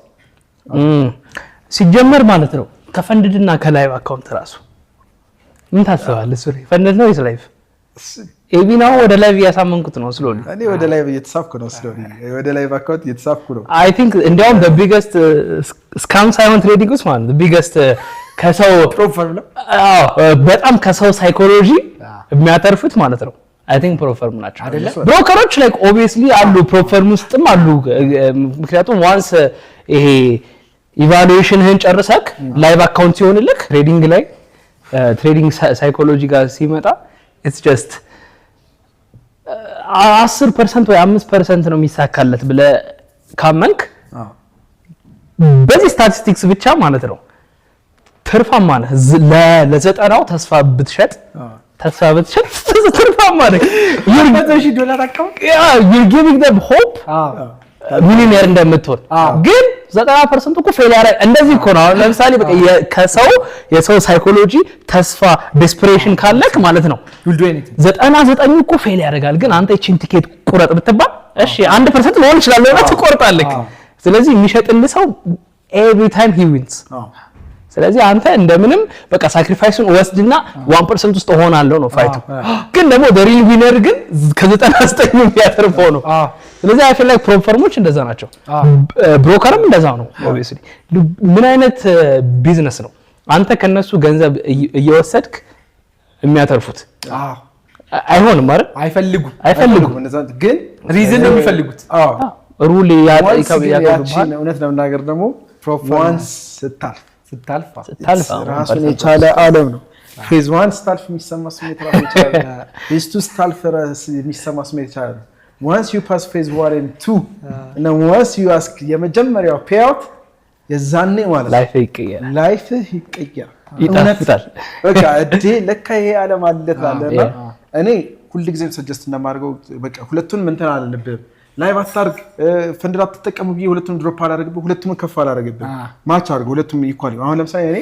ሲጀመር ማለት ነው ከ funded እና ከ live account ራሱ ምን ታስባለህ? እሱ ላይ funded ነው ወይስ live? ኤቢ ነው ወደ live እያሳመንኩት ነው slowly። እኔ ወደ live እየተሳብኩ ነው። Slowly ወደ live account እየተሳብኩ ነው። I think እንዲያውም biggest scam ሳይሆን trading ውስጥ ማለት ነው biggest ከሰው Prop firm ነው። አዎ፣ በጣም ከሰው psychology የሚያተርፉት ማለት ነው I think prop firm ናቸው። አይደለ? Broker ኦች like obviously አሉ፣ prop firm ውስጥም አሉ። ምክንያቱም once ይሄ evaluation ህን ጨርሰክ live account ሲሆንልክ trading ላይ trading psychology ጋር ሲመጣ it's just 10% ወይ 5% ነው የሚሳካለት ብለህ ካመንክ በዚህ ስታቲስቲክስ ብቻ ማለት ነው ትርፋማ ነህ። ለ90ው ተስፋ ብትሸጥ ትርፋማ ነህ። 100,000 ዶላር account You're giving them hope ሚሊየነር እንደምትሆን፣ ግን 90% እኮ fail ያደርግ። እንደዚህ እኮ ነው። አሁን ለምሳሌ በቃ ከሰው የሰው psychology ተስፋ desperation ካለክ ማለት ነው You'll do anything. 99ኙ እኮ fail ያደርጋል። ግን አንተ ይቺን ቲኬት ቁረጥ ብትባል እሺ 1% ሊሆን ይችላል እና ትቆርጣለህ። ስለዚህ የሚሸጥልህ ሰው every time he wins። ስለዚህ አንተ እንደምንም በቃ sacrifice ኡን ወስድና 1% ውስጥ እሆናለሁ ነው fight ኡ። ግን ደግሞ real winner ግን ከ99 የሚያተርፈው ነው። ስለዚህ I feel like prop firm ኦች እንደዛ ናቸው። Broker ም እንደዛ ነው። Obviously ምን አይነት ቢዝነስ ነው አንተ ከነሱ ገንዘብ እየወሰድክ የሚያተርፉት? አይሆንም አይደል? አይፈልጉም። አይፈልጉም። እንደዛ ግን Reason ነው የሚፈልጉት። አዎ Rule once ግን ያቺን እውነት ለመናገር ደግሞ once ስታልፍ ስታልፍ ስታልፍ ራሱን የቻለ ዓለም ነው። Phase one ስታልፍ የሚሰማ ስሜት ራሱ የቻለ ነው። Phase two ስታልፍ የሚሰማ ስሜት የቻለ ነው። Once you pass phase one and two እና once you ask የመጀመሪያው payout የዛኔ ማለት ነው Life ይቀየራል። Life ህ ይቀየራል። ይጣፍጣል። በቃ እዴ ለካ ይሄ ዓለም አለ ትላለህ። እና እኔ ሁልጊዜም suggest እንደማደርገው በቃ ሁለቱንም እንትን አልልብህም። Live አታርግ፣ funded አትጠቀሙ ብዬ ሁለቱንም drop አላደርግብህ፣ ሁለቱንም ከፍ አላደርግብህ። Match አድርገው፣ ሁለቱም equal። አሁን ለምሳሌ እኔ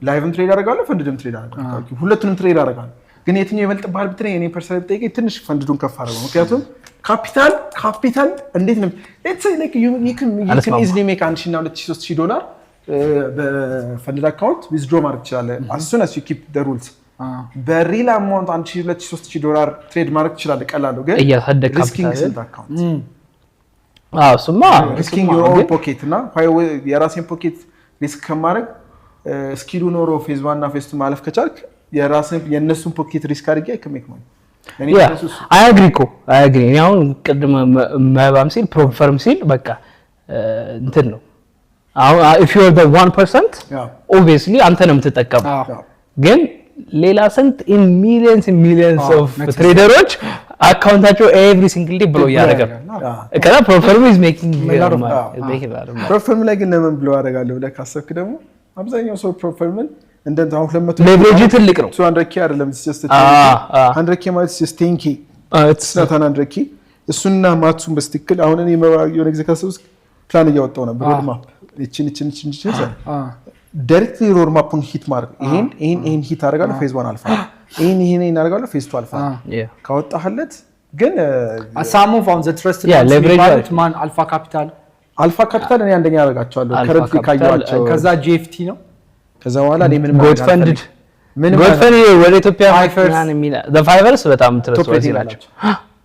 live ም trade አደርጋለሁ፣ funded ም trade አደርጋለሁ። ሁለቱንም trade አደርጋለሁ። ግን የትኛው ይበልጥብሃል ብትለኝ እኔ personally ብጠይቀኝ ትንሽ funded ኡን ከፍ አደርገው። ምክንያቱም ካፒታል እንዴት ነው አልስማማም። Easily make 1,000 እና 2,000 3,000 ዶላር በ funded account withdraw ማድረግ ትችላለህ። As soon as you keep the rules በ real amount 1,000 2,000 3,000 ዶላር trade ማድረግ ትችላለህ። ቀላሉ ግን እያሳደግ Risking ካፒታል ስንት account አዎ እሱማ Risking your own pocket እና የራሴን pocket risk ከማድረግ skill ኡ ኖሮ phase one እና phase two ማለፍ ከቻልክ የራስን የእነሱን pocket risk አድርጌ I can make money. እኔ እሱ I agree እኮ፣ I agree። እኔ አሁን ቅድም መባም ሲል prop firm ሲል በቃ እንትን ነው፣ አሁን if you are the 1%, obviously አንተ ነው የምትጠቀመው። ግን ሌላ ስንት in millions, millions of trader ኦች account ኣቸው every single day blow እያደረገ ነው። ከዛ prop firm is making Prop firm ላይ ግን ለምን blow አደርጋለሁ ብለህ ካሰብክ ደግሞ አብዛኛው ሰው prop firm ን እንደ እንትን አሁን 200 Leverage ትልቅ ነው። 200 K አይደለም፣ it's just 100 K ማለት just 10 K, it's not 100 K። እሱና math ኡን በስትክክል አሁን እኔ የሆነ ጊዜ ካሰብክ ፕላን እያወጣው ነበር፣ road map፣ እችን እችን እችን እችን directly road map ኡን hit ማድረግ፣ ይሄን ይሄን ይሄን hit አደርጋለሁ፣ phase one አልፋ፣ ይሄን ይሄን ይሄን አደርጋለሁ፣ phase two አልፋ ካወጣህለት ግን Some of the trust Yeah, leverage የሚባሉት ማን? Alpha Capital። Alpha Capital እኔ አንደኛ አደርጋቸዋለሁ Alpha currently Capital፣ ካየኋቸው። ከዛ GFT ነው። ከዛ በኋላ እኔ ምንም Goat Funded። ምንም Goat Funded ወደ ኢትዮጵያ Fivers። ምናምን የሚል Fivers በጣም trustworthy rating ናቸው።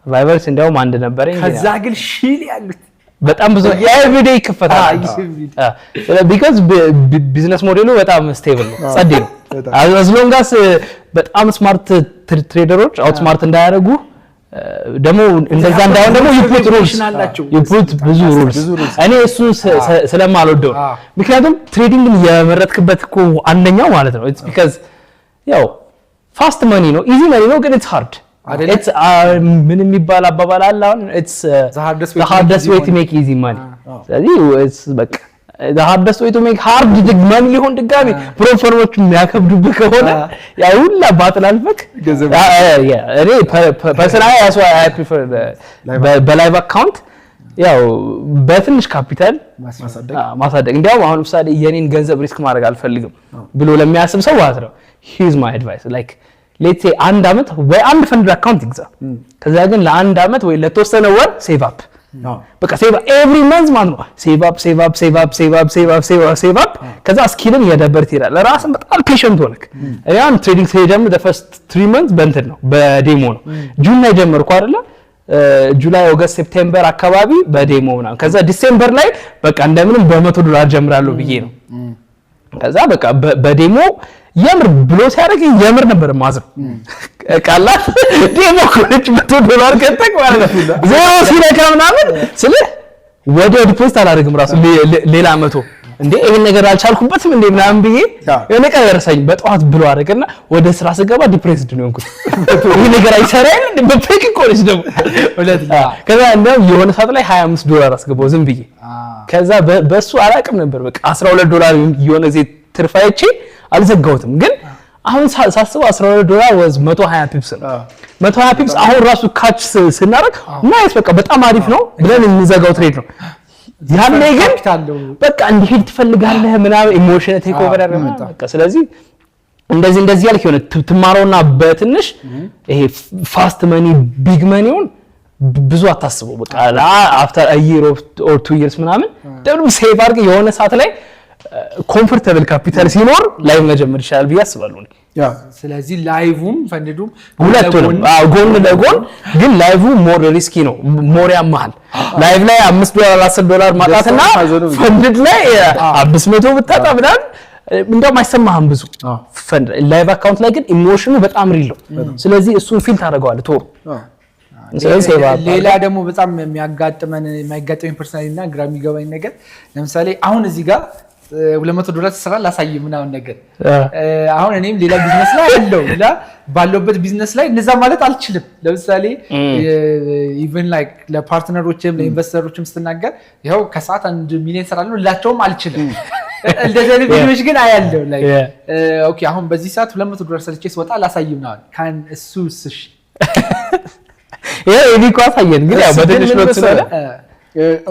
Fivers እንዲያውም አንድ ነበረኝ። ከዛ ግን shill ያሉት በጣም ብዙ everyday ይከፈታል። Because business model ኡ በጣም stable ነው፣ ጸዴ ነው። በጣም። As long as በጣም smart trader ኦች outsmart እንዳያደርጉ ደግሞ እንደዛ እንዳይሆን ደግሞ you put rules አላቸው። You put ብዙ rules። ብዙ rules። እኔ እሱን ስለማልወደው ነው። ምክንያቱም trading ን የመረጥክበት እኮ አንደኛው ማለት ነው it's because ያው fast money ነው፣ easy money ነው፣ ግን it's hard። አይደለ? It's ምን የሚባል አባባል አለ አሁን፣ it's The hardest way the to make hardest easy way to money. make easy money። ስለዚህ it's በቃ the hardest way to make hard money ሊሆን ድጋሚ prop firm ኦች የሚያከብዱብህ ከሆነ ያ ሁላ battle አልፈክ ገንዘብ እኔ personally I prefer በ live account ያው በትንሽ ካፒታል ማሳደግ። ማሳደግ። እንዲያውም አሁን ለምሳሌ የኔን ገንዘብ risk ማድረግ አልፈልግም ብሎ ለሚያስብ ሰው ማለት ነው here's my advice: like let's say አንድ አመት ወይ አንድ funded account ይግዛ። ከዛ ግን ለአንድ አመት ወይ ለተወሰነ ወር save up፣ በቃ save every month ማለት ነው፣ save up, save up, save up, save up, save up, save up, save up። ከዛ skill ን እያዳበር ትሄዳለህ። ራስን በጣም patient ሆነክ። እኔ አሁን trading ስጀምር first 3 months በእንትን ነው፣ በ demo ነው። June ላይ ጀመርኩ አይደለ? July፣ August፣ September አካባቢ በ demo ምናምን። ከዛ December ላይ በቃ እንደምንም በ100 ዶላር ጀምራለሁ ብዬ ነው። ከዛ በቃ በ demo የምር blow ሲያደርግ የምር ነበር ማዝነው። ቃላት demo ኮች 100 ዶላር ከተክ ማለት ነው ዜሮ ሲነካ ምናምን ስልህ ወዲያው deposit አላደርግም ራሱ ሌላ 100፣ እንዴ ይሄን ነገር አልቻልኩበትም እንዴ ምናምን ብዬ የሆነ ቀን ደረሰኝ። በጠዋት blow አደረገና ወደ ስራ ስገባ depressed ነው የሆንኩት። ይሄ ነገር አይሰራ የለ እንዴ? በ fake እኮ ነች ደግሞ። ከዛ እንደውም የሆነ ሰዓት ላይ 25 ዶላር አስገባው ዝም ብዬ። ከዛ በሱ አላቅም ነበር፣ በቃ 12 ዶላር የሆነ ጊዜ ትርፍ አይቼ አልዘጋሁትም። ግን አሁን ሳስበው 12 ዶላር was 120 pips ነው። 120 pips አሁን ራሱ catch ስናደርግ nice፣ በቃ በጣም አሪፍ ነው ብለን የምንዘጋው trade ነው። ያኔ ግን ካፒታል ነው። በቃ እንዲሄድ ትፈልጋለህ ምናምን፣ emotion take over ያደርጋል። በቃ ስለዚህ እንደዚህ እንደዚህ ያልክ የሆነ ትማረውና በትንሽ ይሄ fast money, big money ውን ብዙ አታስበው። በቃ after a year or 2 years ምናምን ደግሞ save አድርገህ የሆነ ሰዓት ላይ comfortable capital ሲኖር live መጀመር ይሻላል ብዬ አስባለሁ እኔ። ስለዚህ live ም funded ኡም ሁለቱንም፣ አዎ፣ ጎን ለጎን። ግን live more risky ነው፣ more ያመሃል። Live ላይ 5 ዶላር 10 ዶላር ማጣትና ሀዘኑ ብዙ። Funded ላይ 500 ብታጣ ምናምን እንደውም አይሰማህም ብዙ። Live account ላይ ግን emotion ኑ በጣም real ነው። ስለዚህ እሱን feel ታደርገዋለህ ቶሎ። ስለዚህ save up ሌላ ደግሞ በጣም የሚያጋጥመን፣ የማይጋጥመኝ personally እና ግራ የሚገባኝ ነገር ለምሳሌ አሁን እዚህ ጋር 200 ዶላር ትሰራ ላሳይ ምናምን ነገር አሁን እኔም ሌላ ቢዝነስ ላይ አለው እና ባለውበት ቢዝነስ ላይ እንደዛ ማለት አልችልም። ለምሳሌ even like ለ partner ኦችም ለ investor ኦችም ስትናገር ይኸው ከሰዓት 1 ሚሊዮን እሰራለሁ ልላቸውም አልችልም። እንደዚህ አይነት ቪዲዮዎች ግን አያለው። Like okay አሁን በዚህ ሰዓት 200 ዶላር ሰርቼ ስወጣ ላሳይ ምናምን can እሱ እሺ። ይሄ ኤቢ እኮ አሳየን፣ ግን ያው እሱ ግን በትንሽ ምን lot ስለሆነ መሰለህ?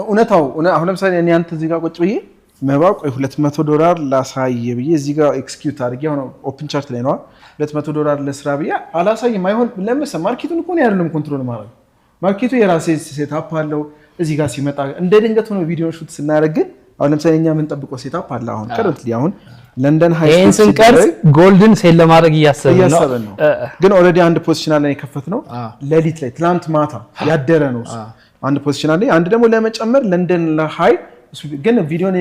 እውነታው አሁን ለምሳሌ እኔ አንተ እዚህ ጋር ቁጭ ብዬ መባ ቆይ 200 ዶላር ላሳየ ብዬ እዚህ ጋር execute አድርጌ አሁን open chart ላይ ነዋ፣ 200 ዶላር ለስራ ብዬ አላሳይም። አይሆን ለምሳሌ market ኡን እኮ ነው ያለም control ማድረግ፣ market ኡ የራሴ setup አለው። እዚህ ጋር ሲመጣ እንደ ድንገት ሆኖ ቪዲዮ shoot ስናደርግ ግን አሁን ለምሳሌ እኛ የምንጠብቀው setup አለ። አሁን currently አሁን ለንደን high ይህን ስንቀርጽ gold ን sell ለማድረግ እያሰብን ነው። እያሰብን ነው። ግን already አንድ position አለን የከፈትነው ሌሊት ላይ፣ ትናንት ማታ ያደረ ነው እሱ። አንድ position አለ። አንድ ደግሞ ለመጨመር ለንደን high ግን ቪዲዮን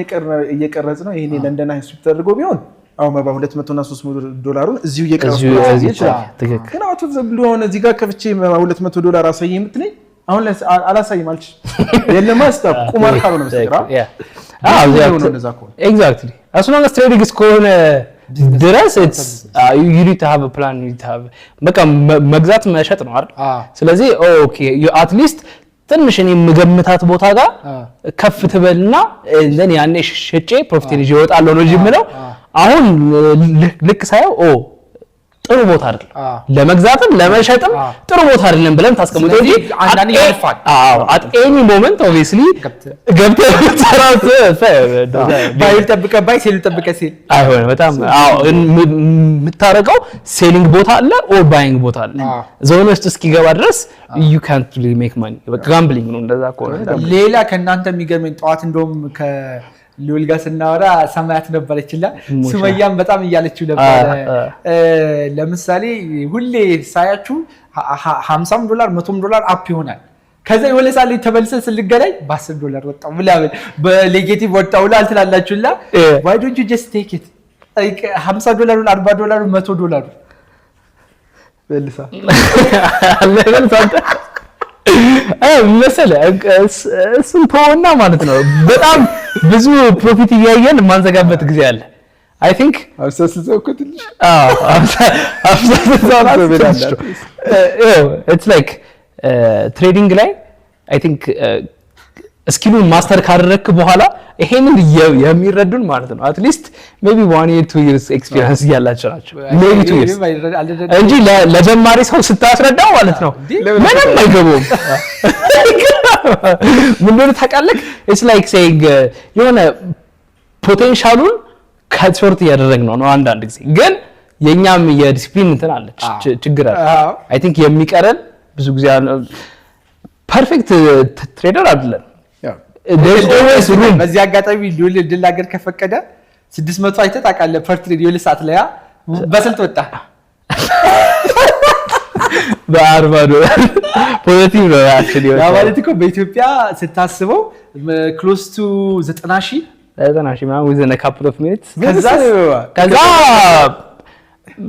እየቀረጽ ነው። ይሄኔ ለንደን high sweep ተደርጎ ቢሆን አሁን መባ 200 እና 300 ዶላሩን እዚሁ እየቀረፍኩ እዚሁ ላሳይህ እዚሁ እችላለሁ። ትክክል። ግን out of the blue አሁን እዚህ ጋር ከፍቼ መባ 200 ዶላር አሳየኝ የምትለኝ አሁን ላይ አላሳይም አልችልም። የለማ stop ቁማር ካልሆነ በስተቀር ነው እንደዛ ከሆነ። Exactly, as long as trading እስከሆነ ድረስ you need to have a plan, you need to have በቃ መግዛት መሸጥ ነው አይደል? ስለዚህ okay, at least ትንሽ እኔ የምገምታት ቦታ ጋር ከፍ ትበልና then ያኔ ሸጬ profit ኤን ይዤ እወጣለሁ ነው እንጂ የምለው አሁን ልክ ሳየው ኦ ጥሩ ቦታ አይደለም፣ ለመግዛትም ለመሸጥም ጥሩ ቦታ አይደለም ብለን ታስቀምጠው እንጂ ስለዚህ አንዳንዴ ያልፋል። አዎ፣ at any moment obviously ገብተህ ብትሰራት Buy ጠብቀህ buy፣ sell ጠብቀህ sell። አይሆንም። በጣም አዎ፣ የምታረገው selling ቦታ አለ or buying ቦታ አለ። ዞን ውስጥ እስኪገባ ድረስ ዩ ካንት ሪሊ ሜክ ማኒ። በቃ gambling ነው እንደዛ ከሆነ። ሌላ ከእናንተ የሚገርመኝ ጠዋት እንደውም ከልዑል ጋር ስናወራ ሰማያት ነበረችላ ሱመያም በጣም እያለችው ነበረ። ለምሳሌ ሁሌ ሳያችሁ 50ም ዶላር 100ም ዶላር up ይሆናል። ከዛ የሆነ ሰዓት ላይ ተመልሰን ስንገናኝ በ10 ዶላር ወጣው ምናምን በ negative ወጣው ብላ ትላላችሁላ። Why don't you just take it 50 ዶላሩን፣ 40 ዶላሩን፣ 100 ዶላሩ? መልሳ። መልስ አንተ መሰለህ እሱን ተወና ማለት ነው። በጣም ብዙ profit እያየን የማንዘጋበት ጊዜ አለ። I think 50 60 እኮ ትንሽ። አዎ፣ 50 60 ራሱ ትንሽ ነው። It's like trading ላይ I think skill ኡን master ካደረግክ በኋላ ይሄንን የሚረዱን ማለት ነው at least maybe 1 year, 2 years experience እያላቸው ናቸው፣ maybe 2 years እንጂ ለጀማሪ ሰው ስታስረዳው ማለት ነው ምንም አይገባውም። ምን እንደሆነ ታውቃለህ? It's like saying የሆነ potential ኡን cut short እያደረግነው ነው። አንዳንድ ጊዜ ግን የእኛም የዲሲፕሊን እንትን አለች ችግር አለ። I think የሚቀረን ብዙ ጊዜ perfect trader አይደለም። There's always room. በዚህ አጋጣሚ ልዑል እንድናገር ከፈቀደ 600 አይተህ ታውቃለህ? Per trade የሆነ ሰዓት ላይ በስልት ወጣ። በ40 ዶላር positive ነው actually። ያ ማለት እኮ በኢትዮጵያ ስታስበው close to 90,000። 90,000 ምናምን within a couple of minutes። ከዛ ከዛ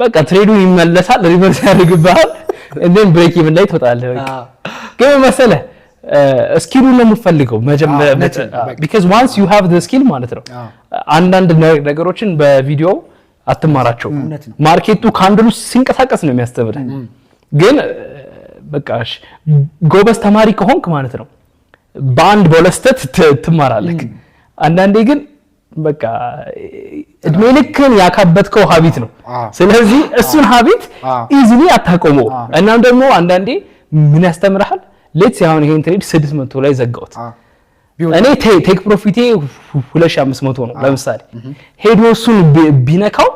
በቃ trade ኡ ይመለሳል፣ reverse ያደርግብሃል፣ and then break even ላይ ትወጣለህ። በቃ ግን ምን መሰለህ skill ኡን ነው የምፈልገው መጀመሪያ እውነት ነው፣ በቃ። Because once you have the skill ማለት ነው አንዳንድ ነገሮችን በቪዲዮ አትማራቸው። እውነት ነው። Market ኡ candle ኡ ሲንቀሳቀስ ነው የሚያስተምርህ። ግን በቃ እሺ፣ ጎበዝ ተማሪ ከሆንክ ማለት ነው በአንድ በሁለት ስህተት ትማራለህ። አንዳንዴ ግን በቃ እድሜ ልክን ያካበትከው habit ነው። ስለዚህ እሱን habit easily አታቆመው። እናም ደግሞ አንዳንዴ ምን ያስተምርሃል? Let's አሁን ይሄን trade 600 ላይ ዘጋሁት። እኔ take profit ኤ 2500 ነው። ለምሳሌ ሄዶ እሱን ቢነካው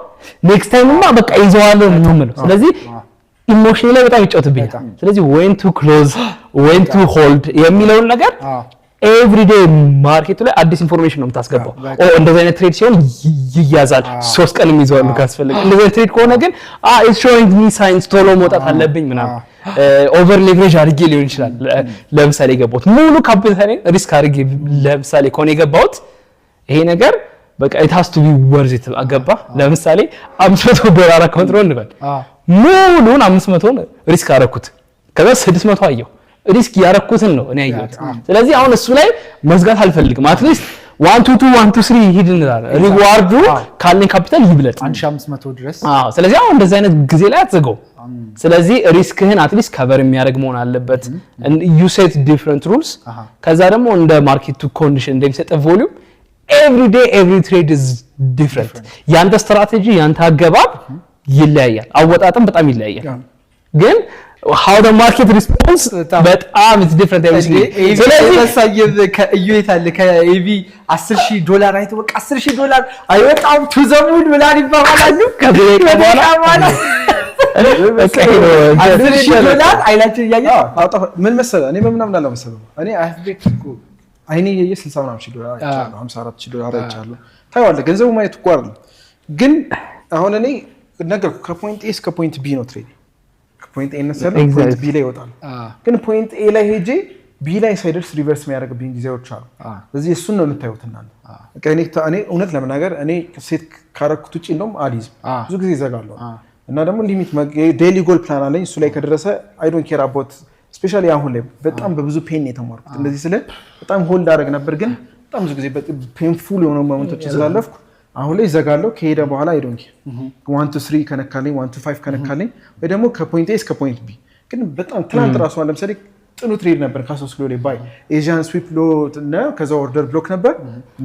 next time ማ በቃ ይዘዋለሁ ነው የምለው። ስለዚህ emotion ላይ በጣም ይጫወትብኛል። ስለዚህ when to close, when to hold የሚለውን ነገር everyday market ኡ ላይ አዲስ information ነው የምታስገባው። ኦ እንደዚህ አይነት trade ሲሆን ይያዛል፣ 3 ቀን ይዘዋሉ ካስፈለገ። እንደዚህ አይነት trade ከሆነ ግን it's showing me signs ቶሎ መውጣት አለብኝ ምናምን። Over leverage አድርጌ ሊሆን ይችላል። ለምሳሌ የገባሁት ሙሉ capital ኤን risk አድርጌ ለምሳሌ ከሆነ የገባሁት ይሄ ነገር በቃ it has to be worth it፣ አገባ። ለምሳሌ 500 ዶላር account ነው እንበል፣ ሙሉን 500ን risk አደረኩት። ከዛ 600 አየሁ። Risk ያረኩትን ነው እኔ ያየሁት። ስለዚህ አሁን እሱ ላይ መዝጋት አልፈልግም። At least 1 to 2, 1 to 3 ሂድ እንላለን። Reward ኡ ካለኝ ካፒታል ይብለጥ። 1500 ድረስ። አዎ። ስለዚህ አሁን እንደዚህ አይነት ጊዜ ላይ አትዘጋው። ስለዚህ risk ህን at least cover የሚያደርግ መሆን አለበት። You set different rules። ከዛ ደግሞ እንደ market ኡ condition እንደሚሰጠ volume every day every trade is different። ያንተ ስትራቴጂ ያንተ አገባብ ይለያያል፣ አወጣጥም በጣም ይለያያል። ግን how the market response በጣም it's different every single። ስለዚህ ያሳየን ከእዩ የት አለ ከኤቢ 10,000 ዶላር አይቶ በቃ 10,000 ዶላር አይወጣም to the moon ምናምን ይባባላሉ። ከደቂቃ በኋላ በቃ ይሄ ነው። 10,000 ዶላር አይናችን እያየ ምን መሰለህ፣ እኔ በምናምን አለ መሰለህ እኔ I have bet እኮ አይኔ እያየ 60 ምናምን ሺህ ዶላር አይቻለሁ፣ 54 ሺህ ዶላር አይቻለሁ። ታየዋለህ፣ ገንዘቡ ማየት እኮ አይደለም። ግን አሁን እኔ ነገርኩህ ከ point A እስከ point B ነው trade። ከ point A እነሳለሁ፣ point B ላይ ይወጣል። ግን point A ላይ ሄጄ B ላይ ሳይደርስ reverse የሚያደርግብኝ ጊዜዎች አሉ። ስለዚህ እሱን ነው የምታዩት እናንተ። በቃ እኔ እውነት ለመናገር እኔ set ካረኩት ውጭ እንደውም አልይዝም፣ ብዙ ጊዜ ይዘጋለሁ። እና ደግሞ limit daily goal plan አለኝ። እሱ ላይ ከደረሰ I don't care about፣ especially አሁን ላይ በጣም በብዙ pain የተማርኩት። እንደዚህ ስለ በጣም hold አደረግ ነበር፣ ግን በጣም ብዙ ጊዜ painful የሆነ moment ኦችን ስላለፍኩ አሁን ላይ ይዘጋለሁ። ከሄደ በኋላ I don't care፣ 1 to 3 ከነካልኝ፣ 1 to 5 ከነካልኝ ወይ ደግሞ ከ point A እስከ point B። ግን በጣም ትናንት ራሱ ለምሳሌ ጥሩ trade ነበር ከ3 ኪሎ ላይ buy Asian sweep low እና ከዛ order block ነበር፣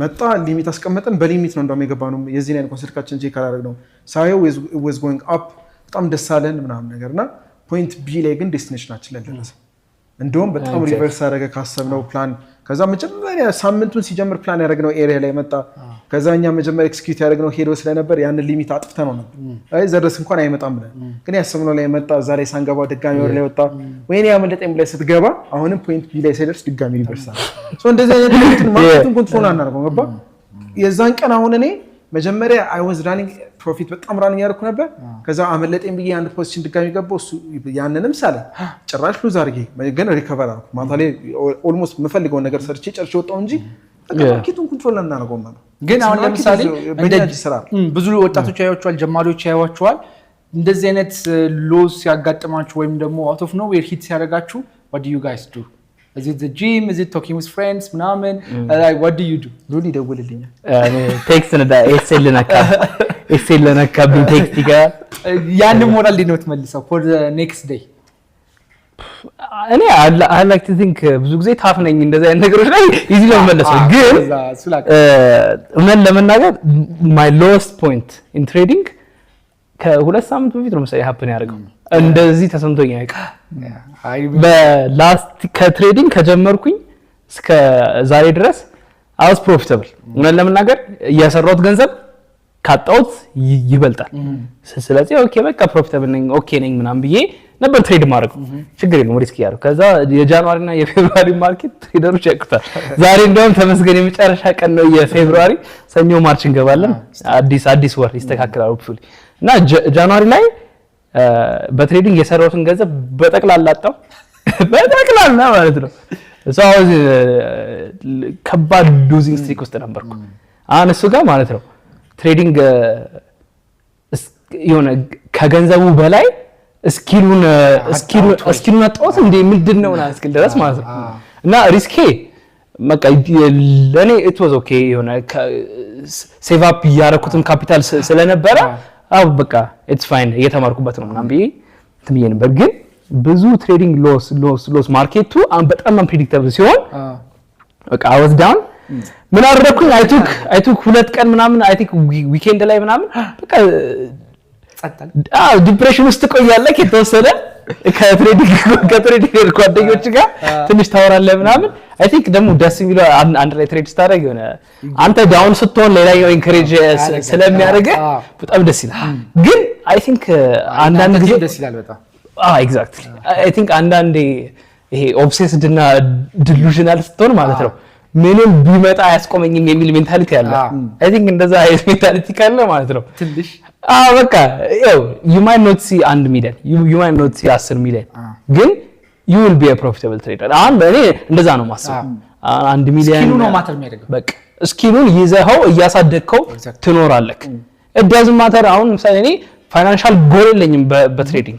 መጣ፣ limit አስቀመጠን። በ limit ነው እንደውም የገባ ነው። የዚህን አይነት ስልካችን check አላደረግነውም። ሳየው was going up፣ በጣም ደስ አለን ምናምን ነገር እና point B ላይ ግን destination ኣችን ላይ ደረሰ። እንደውም በጣም reverse አደረገ ካሰብነው ፕላን። ከዛ መጀመሪያ ሳምንቱን ሲጀምር ፕላን ያደረግነው area ላይ መጣ። ከዛ እኛ መጀመሪያ execute ያደረግነው ሄዶ ስለነበር ያንን limit አጥፍተነው ነበር። አይ ዘረስ እንኳን አይመጣም ብለን፣ ግን ያሰብነው ላይ መጣ። እዛ ላይ ሳንገባ ድጋሚ ወደ ላይ ወጣ። ወይኔ ያመለጠኝ ብለህ ስትገባ አሁንም point B ላይ ሳይደርስ ድጋሚ reverse አለ። So እንደዚህ አይነት እንትን market ኡን control አናደርገው፣ ገባ? የዛን ቀን አሁን እኔ መጀመሪያ I was running profit፣ በጣም running ያደረኩ ነበር። ከዛ አመለጠኝ ብዬ አንድ position ድጋሚ ገባሁ። እሱ ያንንም ሳለ ጭራሽ lose አድርጌ ግን recover አደረኩ። ማታ ላይ almost የምፈልገውን ነገር ሰርቼ ጨርሼ ወጣሁ እንጂ በቃ market ኡን control እናደርገው ማለት ነው። ግን አሁን ለምሳሌ በእኛ እጅ ስራ ነው። ብዙ ወጣቶች ያዩዋቸዋል፣ ጀማሪዎች ያዩዋቸዋል። እንደዚህ አይነት loss ሲያጋጥማችሁ ወይም ደግሞ out of nowhere hit ሲያደርጋችሁ what do you guys do? Is it the gym? Is it talking with friends ምናምን? Like, what do you do? ሉል ይደውልልኛል። Text ነዳ SL ነካ፣ SL ነካብኝ፣ text ይገባል። ያንን ሞራል እንዴት ነው የምትመልሰው for the next day? እኔ I like to think ብዙ ጊዜ tough ነኝ፣ እንደዚህ አይነት ነገሮች ላይ easy ነው የምመለሰው። ግን እሱ ላቅ- እውነት ለመናገር my lowest point in trading ከ2 ሳምንት በፊት ነው መሰለኝ happen ያደርገው። እንደዚህ ተሰምቶኝ አያውቅም። አይ በ last ከ trading ከጀመርኩኝ እስከ ዛሬ ድረስ I was profitable። እውነት ለመናገር እያሰራሁት ገንዘብ ካጣሁት ይበልጣል። ስለዚህ okay በቃ profitable ነኝ፣ okay ነኝ ምናምን ብዬ ነበር trade ማድረገው። ችግር የለውም risk እያደረኩ። ከዛ የ January እና የ February market trader ኦች ያውቁታል። ዛሬ እንዲያውም ተመስገን የመጨረሻ ቀን ነው የ February፣ ሰኞ March እንገባለን። አዲስ አዲስ ወር ይስተካከላል hopefully። እና January ላይ በ trading የሰራሁትን ገንዘብ በጠቅላላ አጣው፣ በጠቅላላ ማለት ነው። እሱ አሁን ከባድ losing streak ውስጥ ነበርኩ። አሁን እሱ ጋር ማለት ነው trading የሆነ ከገንዘቡ በላይ skill ኡን አጣሁት እንዴ፣ ምንድን ነው ምናምን እስክል ድረስ ማለት ነው። እና risk ኤ በቃ ለእኔ it was okay፣ የሆነ save up እያደረኩትም ካፒታል ስለነበረ አዎ በቃ it's fine፣ እየተማርኩበት ነው ምናምን ብዬ እንትን ብዬ ነበር። ግን ብዙ trading loss loss loss፣ market ኡ በጣም unpredictable ሲሆን በቃ I was down። ምን አደረኩኝ? I took 2 ቀን ምናምን፣ I think weekend ላይ ምናምን በቃ ጸጥታል። አዎ depression ውስጥ ትቆያለህ የተወሰነ፣ ከ trading ጓደኞች ጋር ትንሽ ታወራለህ ምናምን። I think ደግሞ ደስ የሚለው አንድ ላይ trade ስታደርግ የሆነ አንተ down ስትሆን ሌላኛው encourage ስለሚያደርግህ በጣም ደስ ይላል። ግን I think አንዳንድ ጊዜ ደስ ይላል በጣም። Exactly፣ I think አንዳንዴ ይሄ obsessed እና delusional ስትሆን ማለት ነው ምንም ቢመጣ አያስቆመኝም የሚል mentality አለ። I think እንደዛ አይነት mentality ካለ ማለት ነው ትንሽ አዎ በቃ ያው you might not see 1 ሚሊዮን፣ you might not see 10 ሚሊዮን፣ ግን you will be a profitable trader። አሁን በእኔ እንደዛ ነው የማስበው። 1 ሚሊዮን skill ኡ ነው matter የሚያደርገው። በቃ skill ኡን ይዘኸው እያሳደግከው ትኖራለህ። It doesn't matter። አሁን ለምሳሌ እኔ financial goal የለኝም በ trading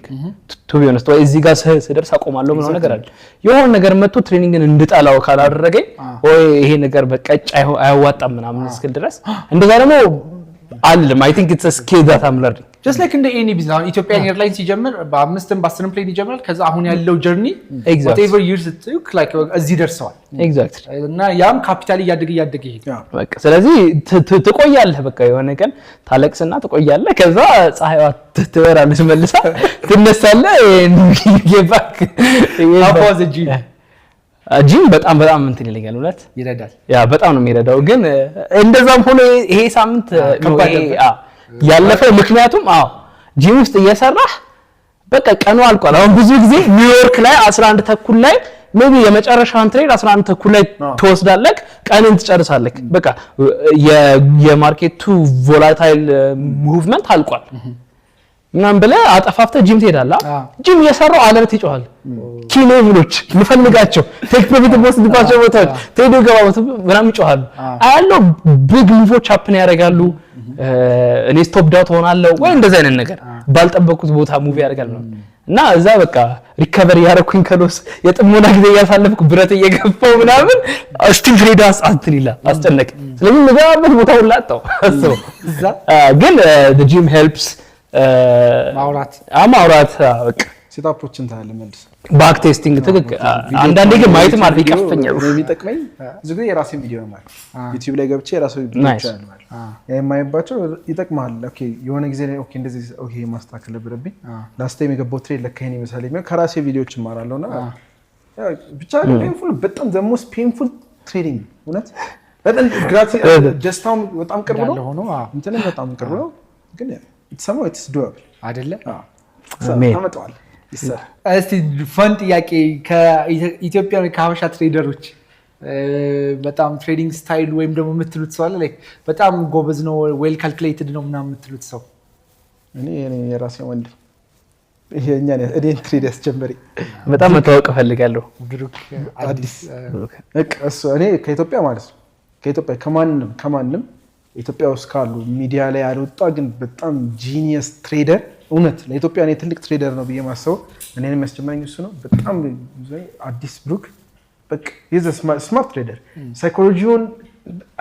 to be honest፣ ወይ እዚህ ጋር ስደርስ አቆማለሁ ምናምን ነገር አለ። የሆነ ነገር መጥቶ trading ን እንድጠላው ካላደረገኝ ወይ ይሄ ነገር በቃ አያዋጣም ምናምን እስክል ድረስ እንደዛ ደግሞ አልልም። I think it's a skill that I'm learning. Just like እንደ any business፣ አሁን Ethiopian Airlines ሲጀምር በአምስትም በ10ም plane ይጀምራል። ከዛ አሁን ያለው journey whatever years it took, like እዚህ ደርሰዋል። እና ያም ካፒታል እያደገ እያደገ ይሄዳል። በቃ ስለዚህ ትቆያለህ። በቃ የሆነ ቀን ታለቅስና ትቆያለህ። ከዛ ፀሐይዋ ትበራለች መልሳ፣ ትነሳለህ። Back. How was the gym? ጂም በጣም በጣም እንትን ይለኛል እውነት። ይረዳል። Yeah በጣም ነው የሚረዳው። ግን እንደዛም ሆኖ ይሄ ሳምንት ከባድ ይሄ ነበር። ያለፈው ምክንያቱም አዎ ጂም ውስጥ እየሰራህ በቃ ቀኑ አልቋል። አሁን ብዙ ጊዜ ኒውዮርክ ላይ 11 ተኩል ላይ maybe የመጨረሻውን trade 11 ተኩል ላይ ትወስዳለህ፣ ቀንን ትጨርሳለህ። በቃ የ market ኡ volatile movement አልቋል። ምናምን ብለህ አጠፋፍተህ ጂም ትሄዳለህ። አዎ። ጂም እየሰራው alert ይጮሃል። Key level ኦች ምፈልጋቸው take profit የምወስድባቸው ቦታዎች trade ገባ ምናምን ይጮሃሉ። አያለው big move ኦች happen ያደርጋሉ። እኔ stop out ሆናለሁ ወይ እንደዚህ አይነት ነገር ባልጠበቅኩት ቦታ move ያደርጋል ምናምን እና እዛ በቃ recover እያደረኩኝ ከ loss የጥሞና ጊዜ እያሳለፍኩ ብረት እየገፋው ምናምን still trade እንትን ይላል አስጨነቅ። ስለዚህ የምገባበት ቦታ ሁላ አጣሁ። አስበው። እዛ ግን gym helps። ማውራት። ማውራት በቃ። Setup ኦችን ታያለህ መልስ። Back testing ትክክል። አንዳንዴ ግን ማየትም አሪፍ ይቀፈኛል። እኔ የሚጠቅመኝ ብዙ ጊዜ የራሴን ቪዲዮ ነው ማለት ዩቲዩብ ላይ ገብቼ የራሴ ቪዲዮ አለ ማለት ያ የማይባቸው ይጠቅማል። Okay የሆነ ጊዜ ላይ okay እንደዚህ okay ማስተካከል ነበረብኝ፣ last time የገባው trade ለካ ይሄን ይመስላል የሚለው ከራሴ ቪዲዮዎች እማራለሁ። እና ያው ብቻ painful፣ በጣም the most painful trading እውነት በጣም ደስታውም በጣም ቅርብ ነው፣ እንዳለ ሆኖ አዎ። እንትንም በጣም ቅርብ ነው፣ ግን የተሰማው it's doable። አይደለ? አሜን። ታመጣዋለህ፣ ይሰራል። እስቲ fun ጥያቄ፣ ከኢትዮጵያ ከሀበሻ trader ኦች በጣም trading style ወይም ደግሞ የምትሉት ሰው አለ? Like በጣም ጎበዝ ነው፣ well calculated ነው ምናምን የምትሉት ሰው? እኔ የራሴ ወንድም ይሄ እኛን እኔን trade ያስጀመረኝ። በጣም መታወቅ እፈልጋለሁ። ብሩክ። አዲስ። በቃ እሱ እኔ ከኢትዮጵያ ማለት ነው፣ ከኢትዮጵያ ከማንም ኢትዮጵያ ውስጥ ካሉ ሚዲያ ላይ ያልወጣ ግን በጣም genius trader፣ እውነት ለኢትዮጵያ እኔ ትልቅ trader ነው ብዬ ማስበው እኔን የሚያስጀመረኝ እሱ ነው። በጣም አዲስ ብሩክ በቃ smart trader፣ psychology ውን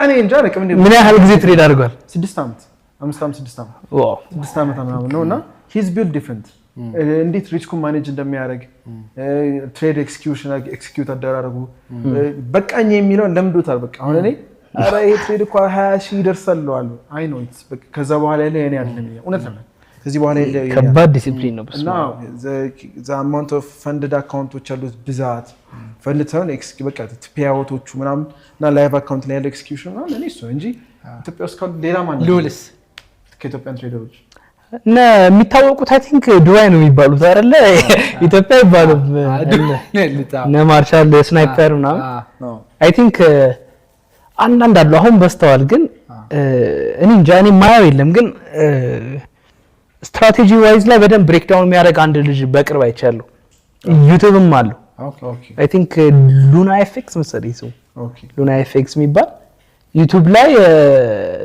እኔ እንጃ አላውቅም። ምን ያህል ጊዜ trade አድርጓል? 6 ዓመት፣ 5 ዓመት፣ 6 ዓመት። Wow። 6 ዓመት ምናምን ነው እና he's built different። እንዴት risk ኡን manage እንደሚያደርግ፣ trade execution execute አደራረጉ በቃኝ የሚለውን ለምዶታል። በቃ አሁን እኔ ኧረ ይሄ trade እኮ 20,000 ይደርሳል እለዋለሁ። አይ ነው ከዛ በኋላ ያለ የኔ አይደለም፣ እውነት ነው። ከዚህ በኋላ ያለ የኔ ከባድ ዲሲፕሊን ነው። በስመ እና አብ። Amount of funded account ኦች ያሉት ብዛት፣ ፈንድ ሳይሆን በቃ payout ኦቹ ምናምን እና live account ላይ ያለው execution ምናምን እኔ እሱ እንጂ ኢትዮጵያ ውስጥ ካሉ ሌላ ማን ልዑልስ? ከ Ethiopian trader ኦች? እነ የሚታወቁት I think ዱባይ ነው የሚባሉት አይደለ? ኢትዮጵያ አይባሉም። እነ ማርሻል ስናይፐር ምናምን I think አንዳንድ አሉ። አሁን በዝተዋል፣ ግን እኔ እንጃ እኔ ማየው የለም። ግን strategy wise ላይ በደንብ breakdown የሚያደርግ አንድ ልጅ በቅርብ አይቻለሁ። ዩቲዩብም አለው። I think ሉና FX መሰለኝ ስሙ። ሉና FX የሚባል ዩቲዩብ ላይ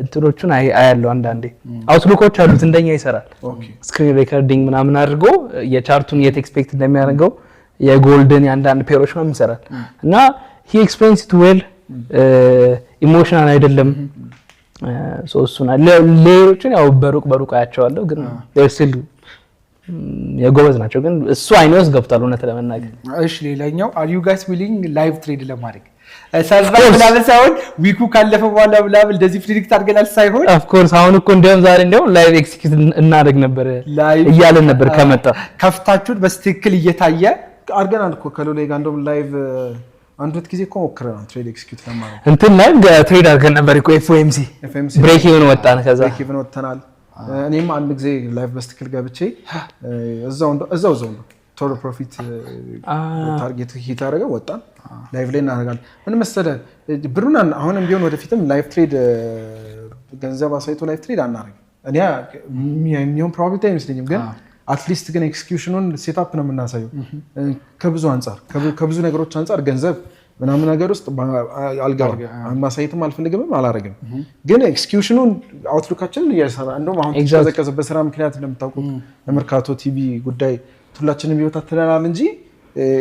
እንትኖቹን አያለው። አንዳንዴ outlook ኦች አሉት፣ እንደኛ ይሰራል። Screen recording ምናምን አድርጎ የ chart ኡን የት expect እንደሚያደርገው የ gold ን የአንዳንድ pair ኦች ምናምን ይሰራል እና he explains it well፣ emotional አይደለም። So እሱን ሌሎችን ያው በሩቅ በሩቅ አያቸዋለሁ፣ ግን still የጎበዝ ናቸው። ግን እሱ አይኔ ውስጥ ገብቷል እውነት ለመናገር። እሺ ሌላኛው፣ are you guys willing live trade ለማድረግ? Survive ምናምን ሳይሆን week ኡ ካለፈ በኋላ ምናምን እንደዚህ predict አድርገናል ሳይሆን። Of course፣ አሁን እኮ እንዲያውም ዛሬ እንዲያውም live execute እናደርግ ነበር Live እያለን ነበር ከመጣ። ከፍታችሁን በስትክክል እየታየ። አድርገናል እኮ ከሎሌ ጋር። እንደውም live አንድ ሁለት ጊዜ እኮ ሞክረናል trade execute ለማድረግ። እንትን live trade አድርገን ነበር እኮ FOMC። FOMC። Break even ወጣን ከዛ። Break even ወጥተናል። እኔም አንድ ጊዜ live በስትክክል ገብቼ እዛው ነው ቶሎ profit target hit አደረገ፣ ወጣን። Live ላይ እናደርጋለን። ምን መሰለህ ብሩን አሁንም ቢሆን ወደፊትም live trade ገንዘብ አሳይቶ live trade አናደርግም። እኔ የሚሆን probability አይመስለኝም፣ ግን at least ግን execution ኑን setup ነው የምናሳየው። ከብዙ አንጻር፣ ከብዙ ነገሮች አንጻር ገንዘብ ምናምን ነገር ውስጥ አልገባም፣ ማሳየትም አልፈልግምም፣ አላረግም። ግን execution ኑን outlook ኣችንን እየሰራ እንደውም አሁን ተቀዘቀዘ በስራ ምክንያት እንደምታውቁት ለመርካቶ ቲቪ ጉዳይ ሁላችንም ይወታትለናል እንጂ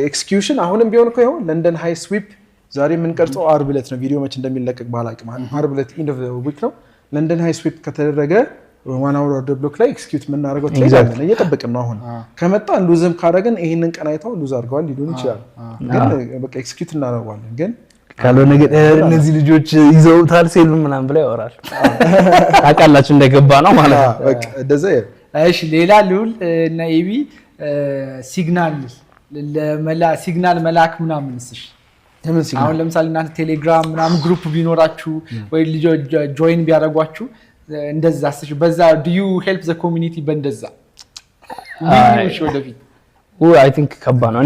execution አሁንም ቢሆን እኮ ይኸው ለንደን high sweep ዛሬ የምንቀርጸው አርብ ዕለት ነው። ቪዲዮ መች እንደሚለቀቅ ባላቅም አርብ ዕለት end of week ነው። ለንደን high sweep ከተደረገ 1 hour order block ላይ execute የምናደርገው trade አለን። እየጠበቅን ነው። አሁን ከመጣ lose ም ካደረግን ይህንን ቀን አይተው lose አድርገዋል ሊሉን ይችላል። ግን በቃ execute እናደርገዋለን። ግን ካልሆነ ግን እነዚህ ልጆች ይዘውታል sell ኡን ምናምን ብለው ያወራል። ታውቃላችሁ እንደገባ ነው ማለት ነው። በቃ እንደዛ። እሺ ሌላ ልዑል እና ኤቢ signal መላክ ምናምን ስሽ የምን signal? አሁን ለምሳሌ እናንተ ቴሌግራም ምናምን group ቢኖራችሁ ወይ ልጆች join ቢያደርጓችሁ እንደዛ ስሽ በዛ do you help the community በእንደዛ ወደፊት? I think ከባድ ነው።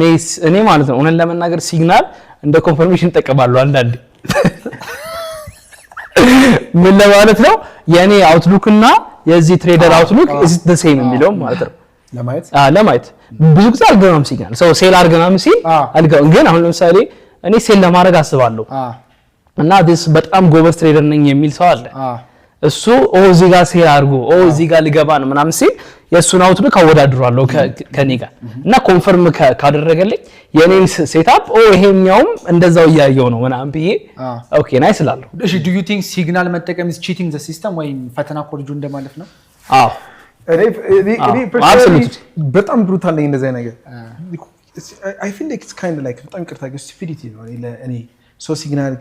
እኔ ማለት ነው እውነት ለመናገር signal እንደ confirmation እጠቀማለሁ አንዳንዴ። ምን ለማለት ነው የእኔ outlook እና የዚህ trader outlook is the same የሚለውም ማለት ነው። ለማየት። ለማየት ብዙ ጊዜ አልገባም signal፣ ሰው sell አድርግ ምናምን ሲል አልገባም። ግን አሁን ለምሳሌ እኔ sell ለማድረግ አስባለሁ እና this በጣም ጎበዝ trader ነኝ የሚል ሰው አለ። እሱ "ኦ፣ እዚህ ጋር sell አድርጎ፣ ኦ፣ እዚህ ጋር ልገባ ነው" ምናምን ሲል የእሱን outlook አወዳድሯለሁ ከኔ ጋር እና confirm ካደረገልኝ የኔን setup፣ ኦ ይሄኛውም እንደዛው እያየው ነው ምናምን ብዬ okay, nice እላለሁ። እሺ፣ do you think signal መጠቀም is cheating the system ወይም ፈተና ኮርጆ እንደማለፍ ነው? አዎ። እኔ personally Absolutely. በጣም brutal ነኝ እንደዚህ አይነት ነገር። I feel like it's kind like፣ በጣም ይቅርታ ግን stupidity ነው። እኔ ሰው signal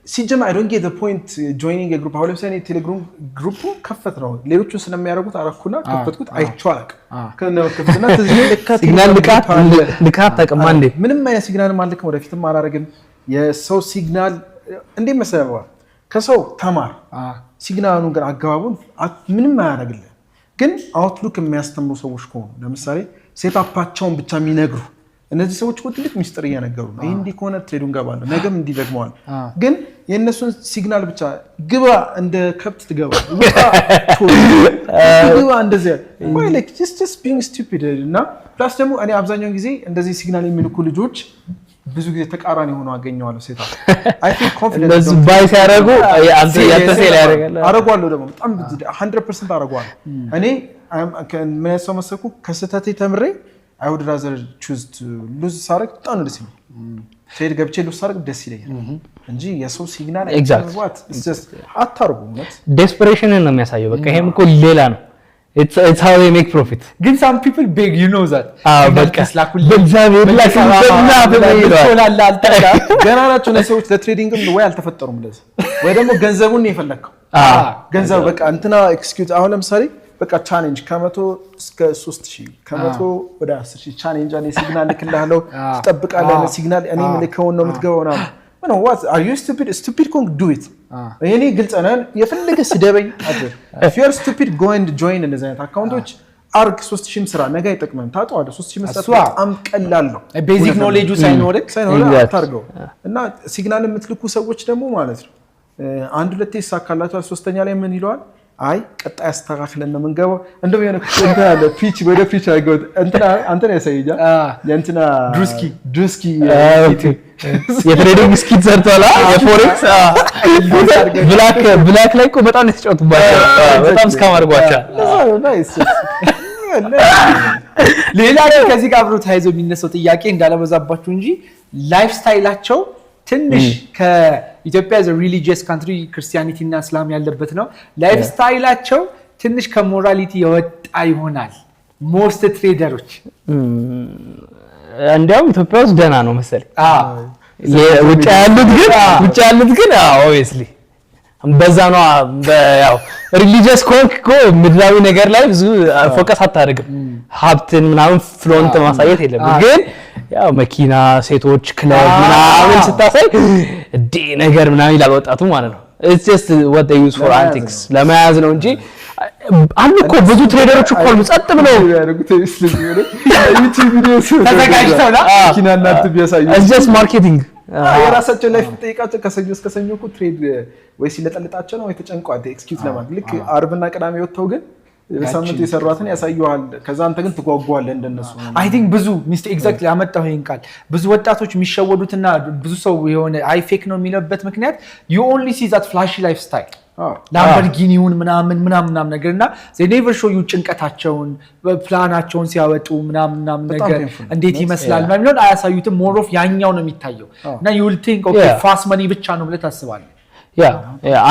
ሲጀመር I don't get the point joining group። አሁን ለምሳሌ ቴሌግራም group ኡ ከፈት ነው፣ ሌሎቹን ስለሚያደርጉት አረኩና ከፈትኩት። አይቼው አላውቅም። ከነ መከፈትና ትዝ ይለኝ ለካ signal ቴሌግራም ልካት group አለ። ልካት አታውቅም እንዴ? ምንም አይነት signal ም አልልክም፣ ወደፊትም አላደርግም። የሰው signal እንዴት መሰለህ፣ ከሰው ተማር፣ signal ኡን ግን አገባቡን ምንም አያደርግልህ። ግን outlook የሚያስተምሩ ሰዎች ከሆኑ፣ ለምሳሌ setup ኣቸውን ብቻ የሚነግሩ፣ እነዚህ ሰዎች እኮ ትልቅ ሚስጥር እየነገሩ ነው። ይህ እንዲህ ከሆነ trade ኡን ገባለሁ፣ ነገም እንዲህ ደግመዋል። ግን የእነሱን signal ብቻ ግባ፣ እንደ ከብት ትገባ፣ ውጣ፣ ቶሎ ግባ፣ እንደዚያ just being stupid። እና plus ደግሞ እኔ አብዛኛውን ጊዜ እንደዚህ signal የሚልኩ ልጆች ብዙ ጊዜ ተቃራኒ ሆኖ አገኘዋለሁ። Setup I feel confident። እነሱ buy ሲያደርጉ ያንተ sell ያደርጋል። አረጓለሁ ደግሞ፣ በጣም 100% አረጓለሁ። እኔ ምን አይነት ሰው መሰልኩ? ከስህተቴ ተምሬ I would rather choose to lose ሳረግ በጣም ነው ደስ ይለኛል። Trade ገብቼ lose ሳረግ ደስ ይለኛል እንጂ የሰው signal መግባት አታርጉ። እውነት። Desperation ን ነው የሚያሳየው። በቃ ይሄም እኮ ሌላ ነው። It's how they make profit. ግን some people beg, you know that። በቃ በእግዚአብሔር ይለዋል። ገና ናቸው እነዚህ ሰዎች ለ trading ም ወይ አልተፈጠሩም ለዚህ፣ ወይ ደግሞ ገንዘቡን ነው የፈለግከው። ገንዘብ በቃ እንትና execute፣ አሁን ለምሳሌ በቃ challenge ከ100 እስከ 3,000፣ ከ100 ወደ 10,000 challenge አለ። Signal ልክልሃለሁ፣ ትጠብቃለህ። Signal እኔ የምልከውን ነው የምትገባው ምናምን። What are you, stupid? Stupid ከሆንክ do it። እኔ ግልጽ ነን። የፈለገ ስደበኝ። If you are stupid, go and join እንደዚህ አይነት account ኦች አርግ። 3,000ም ስራ ነገ አይጠቅምም፣ ታጠዋለህ። 3,000 መስራት በጣም ቀላል ነው። Basic knowledge ኡ ሳይኖርህ። ሳይኖርህ አታርገው። እና signal የምትልኩ ሰዎች ደግሞ ማለት ነው አንድ ሁለቴ ይሳካላቸዋል፣ ሶስተኛ ላይ ምን ይለዋል? አይ ቀጣይ አስተካክለን ነው የምንገባው። እንደውም የሆነ እንትን አለ፣ pitch ወደ pitch አድርገውት እንትና አንተን ያሳየኛል፣ የእንትና ድሩስኪ። ድሩስኪ። የ trading skit ሰርቷል። የ forex black ላይ እኮ በጣም ነው የተጫወቱባቸው። በጣም scam አድርጓቸዋል። Nice. ሌላ ግን ከዚህ ጋር አብሮ ተያይዞ የሚነሳው ጥያቄ፣ እንዳለበዛባችሁ እንጂ፣ lifestyle ኣቸው ትንሽ ከኢትዮጵያ religious country፣ Christianity እና እስላም ያለበት ነው። Lifestyle ኣቸው ትንሽ ከ morality የወጣ ይሆናል most trader ኦች። እንዲያውም ኢትዮጵያ ውስጥ ደህና ነው መሰለኝ። ውጭ ያሉት ግን obviously በዛ ነው። ያው religious ከሆንክ እኮ ምድራዊ ነገር ላይ ብዙ focus አታደርግም። ሀብትን ምናምን flaunt ማሳየት የለም። ግን ያው መኪና፣ ሴቶች፣ ክለብ ምናምን ስታሳይ እዴ ነገር ምናምን ይላል ወጣቱ ማለት ነው። It's just what they use for antics፣ ለመያዝ ነው እንጂ አሉ እኮ ብዙ trader ኦች እኮ አሉ ጸጥ ብለው። ተዘጋጅተው ና መኪና እናንተ ቢያሳዩ። It's just marketing. የራሳቸው life ጠይቃቸው። ከሰኞ እስከ ሰኞ እኮ trade ወይ ሲለጠልጣቸው ነው ወይ ተጨንቀዋል execute ለማድረግ። ልክ አርብና ቅዳሜ ወጥተው ግን በሳምንቱ የሰሯትን ያሳዩሃል። ከዛ አንተ ግን ትጓጓለህ እንደነሱ። I think ብዙ ሚስት exactly ያመጣው ይሄን ቃል፣ ብዙ ወጣቶች የሚሸወዱትና ብዙ ሰው የሆነ አይ fake ነው የሚለበት ምክንያት you only see that flashy lifestyle፣ ላምበርጊኒውን ምናምን ምናምን ምናምን ነገር እና never show you ጭንቀታቸውን፣ ፕላናቸውን ሲያወጡ ምናምን ምናምን ነገር እንዴት ይመስላል ምናምን የሚለውን አያሳዩትም። More of ያኛው ነው የሚታየው እና you will think okay, fast money ብቻ ነው ብለህ ታስባለህ። Yeah,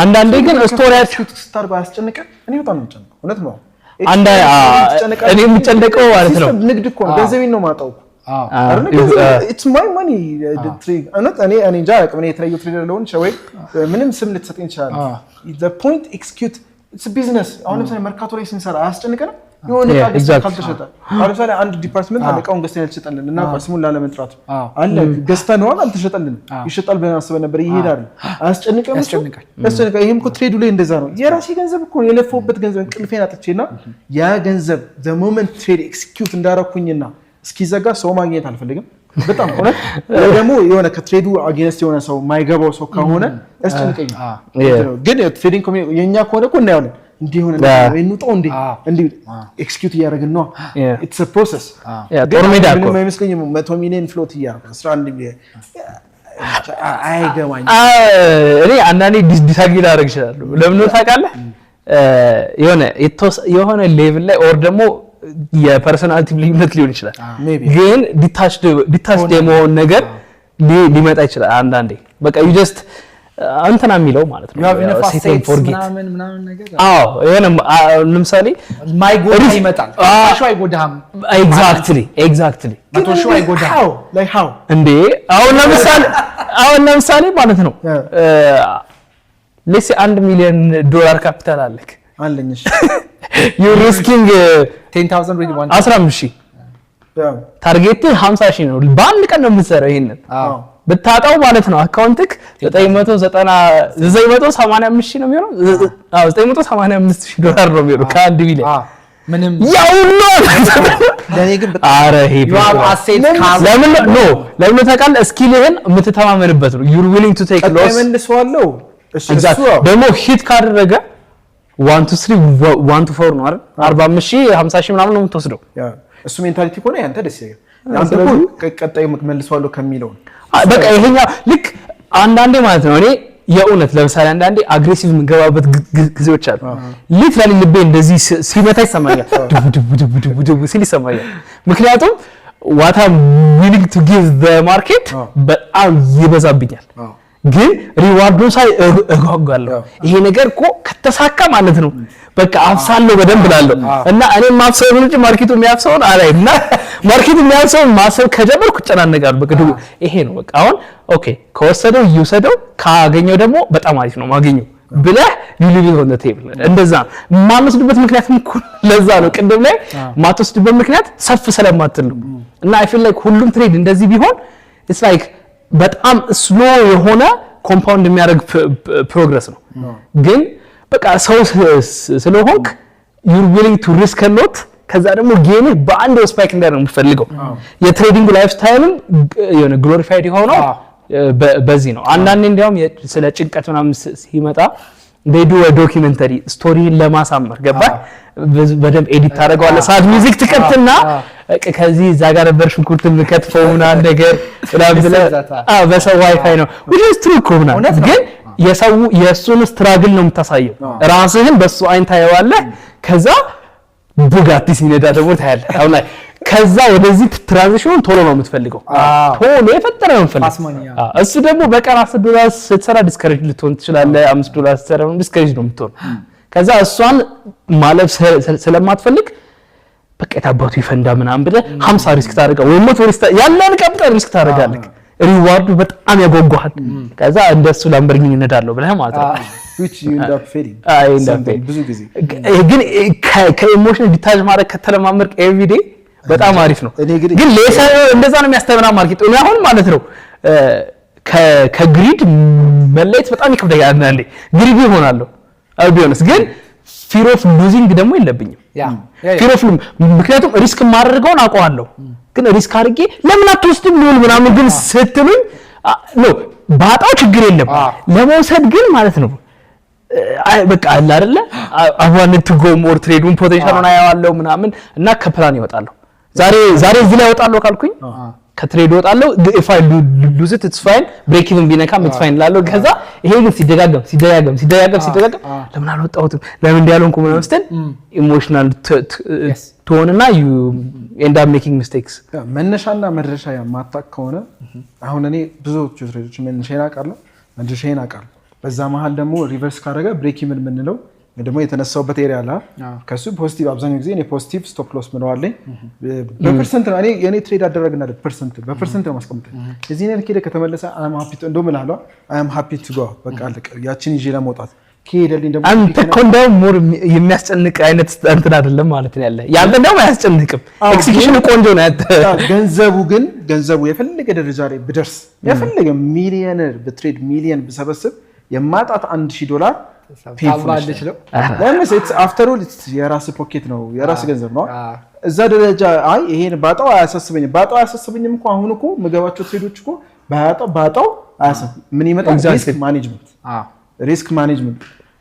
አንዳንዴ ግን story ያቸው ስታርጎ አያስጨንቅም? እኔ በጣም ነው የምጨንቀው፣ እውነት ነው። እኔ የምጨነቀው ማለት ነው ንግድ እኮ ነው፣ ገንዘቤን ነው የማጣው እኮ። It's my money። እውነት እኔ እንጃ አላውቅም። እኔ የተለየ trader ልሆን ይችላል ወይ ምንም ስም ልትሰጠኝ ይችላል። Point execute business። አሁን ለምሳሌ መርካቶ ላይ ስንሰራ አያስጨንቀንም? የሆነ ዕቃ ገዝተን ካልተሸጠ፣ አሁን ለምሳሌ አንድ department አለ፣ እቃውን ገዝተን ያልተሸጠልን እና ስሙን ላለመጥራት አለ፣ ገዝተነዋል፣ አልተሸጠልንም። ይሸጣል ብለን አስበን ነበር፣ ይሄዳል። አያስጨንቅም? ያስጨንቃል። ያስጨንቃል። ይሄም እኮ trade ኡ ላይ እንደዛ ነው። የራሴ ገንዘብ እኮ ነው፣ የለፋሁበት ገንዘብ፣ እንቅልፌን አጥቼ እና ያ ገንዘብ the moment trade execute እንዳረኩኝና እስኪዘጋ ሰው ማግኘት አልፈልግም። በጣም እውነት። ወይ ደግሞ የሆነ ከ trade ኡ against የሆነ ሰው፣ የማይገባው ሰው ከሆነ ያስጨንቀኛል። ግን trading የእኛ ከሆነ እኮ እናየዋለን። እንዲህ የሆነ እንውጣው እንዴ እንዲህ execute እያደረግን ነው። It's a process። ጦር ሜዳ እኮ። ምንም አይመስለኝም። 100 ሚሊዮን float እያደረገ 11 ሚሊዮን አይገባኝም። እኔ አንዳንዴ disagree ላደርግ እችላለሁ። ለምን ነው ታውቃለህ? የሆነ level ላይ or ደግሞ የ personality ልዩነት ሊሆን ይችላል። Maybe. ግን detached የመሆን ነገር ሊመጣ ይችላል። አንዳንዴ በቃ you just እንትና የሚለው ማለት ነው፣ set and forget። ምናምን ምናምን ነገር። አዎ፣ የሆነ ለምሳሌ ማይጎዳ ይመጣል። ሺው አይጎዳህም። Exactly. 100,000 አይጎዳህም። How? Like how? እንዴ፣ አሁን ለምሳሌ ማለት ነው፣ let's say 1 ሚሊዮን ዶላር ካፒታል አለክ። አለኝ፣ እሺ። You risking 10,000 with one 15,000፣ target 50 ሺህ ነው። በአንድ ቀን ነው የምትሰራው። ይሄንን ብታጣው ማለት ነው account ክ 985 ሺህ ነው የሚሆነው። አዎ፣ 985 ሺህ ዶላር ነው የሚሆነው ከ1 ሚሊዮን። ምንም ያው ነው። ለእኔ ግን በጣም ኧረ ይሄ You have asset cap። ለምን no ለምን ታውቃለህ? Skill ህን የምትተማመንበት ነው። You're willing to take ቀጣይ loss። መልሰዋለሁ። እሺ፣ እሱ አዎ። ደግሞ hit ካደረገ 1 to 3, 1 to 4 ነው አይደል? 45 ሺህ፣ 50 ሺህ ምናምን ነው የምትወስደው። Yeah፣ እሱ mentality ከሆነ ያንተ ደስ ይላል። ያንተ እኮ ቀጣይ መልሰዋለሁ ከሚለው ነው። በቃ ይሄኛው ልክ አንዳንዴ ማለት ነው፣ እኔ የእውነት ለምሳሌ አንዳንዴ aggressive የምገባበት ጊዜዎች አሉ። Literally ልቤ እንደዚህ ሲመታ ይሰማኛል። ድቡ ድቡ ድቡ ድቡ ድቡ ሲል ይሰማኛል። ምክንያቱም what I'm willing to give the market በጣም ይበዛብኛል። ግን reward ኡን ሳይ እጓጓለሁ። ይሄ ነገር እኮ ከተሳካ ማለት ነው በቃ አፍሳለሁ በደንብ እላለሁ። እና እኔ ማፍሰውን እንጂ market ኡ የሚያፍሰውን አላይም። እና market ኡ የሚያፍሰውን ማሰብ ከጀመርኩ እጨናነቃለሁ። በቃ ይሄ ነው በቃ፣ አሁን okay ከወሰደው ይውሰደው፣ ካገኘው ደግሞ በጣም አሪፍ ነው ማገኘው ብለህ you leave it on the table። እንደዛ ነው የማልወስድበት ምክንያትም እኮ ለዛ ነው። ቅድም ላይ ማትወስድበት ምክንያት ሰፍ ስለማትል ነው። እና I feel like ሁሉም trade እንደዚህ ቢሆን it's like በጣም slow የሆነ compound የሚያደርግ progress ነው። ግን በቃ ሰው ስለሆንክ you're willing to risk a lot። ከዛ ደግሞ gain ህ በአንድ spike እንዲያደርግ ነው የምትፈልገው። የ trading lifestyle ም የሆነ glorified የሆነው በዚህ ነው። አንዳንዴ እንዲያውም ስለ ጭንቀት ምናምን ሲመጣ they do a documentary story ን ለማሳመር፣ ገባህ? በደንብ edit ታደርገዋለህ። Sad music ትከትና በቃ ከዚህ እዛ ጋር ነበር ሽንኩርት የምከትፈው ምናምን ነገር ምናምን ብለህ፣ አዎ፣ በሰው ዋይፋይ ነው፣ which is true እኮ ምናምን፣ ግን የሰው የእሱን struggle ነው የምታሳየው። ራስህን በሱ አይን ታየዋለህ። ከዛ ቡጋቲ ሲነዳ ደግሞ ታያለህ። አሁን ላይ ከዛ ወደዚህ transition ኑን ቶሎ ነው የምትፈልገው። ቶሎ የፈጠረ ነው የምትፈልገው። Fast money, yeah. አዎ፣ እሱ ደግሞ በቀን 10 ዶላር ስትሰራ discourage ልትሆን ትችላለህ። 5 ዶላር ስትሰራ discourage ነው የምትሆን። ከዛ እሷን ማለፍ ስለማትፈልግ በቃ የታባቱ ይፈንዳ ምናምን ብለህ 50 risk ታደርጋለህ ወይ 100 risk፣ ያለን ቀብጠህ risk ታደርጋለህ። Reward ኡ በጣም ያጓጓሃል። ከዛ እንደሱ ላምበርጊኒ እነዳለሁ ብለህ ማለት ነው። Which you end up failing. I end up Something failing. ብዙ ጊዜ። ግን ከ emotion detach ማድረግ ከተለማመድክ everyday በጣም አሪፍ ነው። እኔ ግን ግን ሌሳ እንደዛ ነው የሚያስተምራ market። እኔ አሁን ማለት ነው ከ greed መለየት በጣም ይከብደኛል። አንዳንዴ greedy እሆናለሁ ቢሆንስ፣ ግን fear of losing ደግሞ የለብኝም። Fear of ምክንያቱም risk የማደርገውን አውቀዋለሁ። ግን risk አድርጌ ለምን አትወስድም ሊሆን ምናምን ግን ስትሉኝ no፣ ባጣው ችግር የለም፣ ለመውሰድ ግን ማለት ነው አይ በቃ አለ አይደለ፣ I want to go more፣ trade ኡን potential ኡን አየዋለሁ ምናምን እና ከፕላን ይወጣለሁ። ዛሬ ዛሬ እዚህ ላይ እወጣለሁ ካልኩኝ ከ trade እወጣለሁ። If I lose it, it's fine፣ break even ቢነካም it's fine እላለሁ። ከዛ ይሄ ግን ሲደጋገም ሲደጋገም ሲደጋገም ሲደጋገም ለምን አልወጣሁትም፣ ለምን እንዲህ ያልሆንኩም ምናምን ስትል emotional ትሆንና you end up making mistakes። Yeah፣ መነሻና መድረሻ የማታውቅ ከሆነ፣ አሁን እኔ ብዙዎቹ trade ኦች መነሻዬን አውቃለሁ፣ መድረሻዬን አውቃለሁ። በዛ መሀል ደግሞ reverse ካደረገ break even የምንለው ወይ ደግሞ የተነሳውበት area አለ፣ ከሱ positive፣ አብዛኛው ጊዜ እኔ positive stop loss ምለዋለኝ። በ percent ነው እኔ የኔ trade አደረግና percent በ percent ነው ማስቀምጥ። የዚህ ያህል ከሄደ ከተመለሰ I'm happy፣ እንደውም እልሃለሁ I'm happy to go፣ በቃ አለቀ። ያችን ይዤ ለመውጣት ከሄደልኝ ደግሞ አንተ እኮ እንደውም more የሚያስጨንቅ አይነት እንትን አይደለም ማለት ነው ያለ፣ ያንተ እንደውም አያስጨንቅም። Execution ኑ ቆንጆ ነው ያንተ። ገንዘቡ ግን ገንዘቡ የፈለገ ደረጃ ላይ ብደርስ፣ የፈለገ ሚሊየነር ብ trade ሚሊየን ብሰበስብ የማጣት 1,000 ዶላር ታባለች ነው። ለምን after all የራስ pocket ነው፣ የራስ ገንዘብ ነው። እዛ ደረጃ አይ ይሄን ባጣው አያሳስበኝም፣ ባጣው አያሳስበኝም እኮ፣ አሁን እኮ ምገባቸው trade ኦች እኮ ባጣው አያሳስብ፣ ምን ይመጣል? Risk management፣ risk management።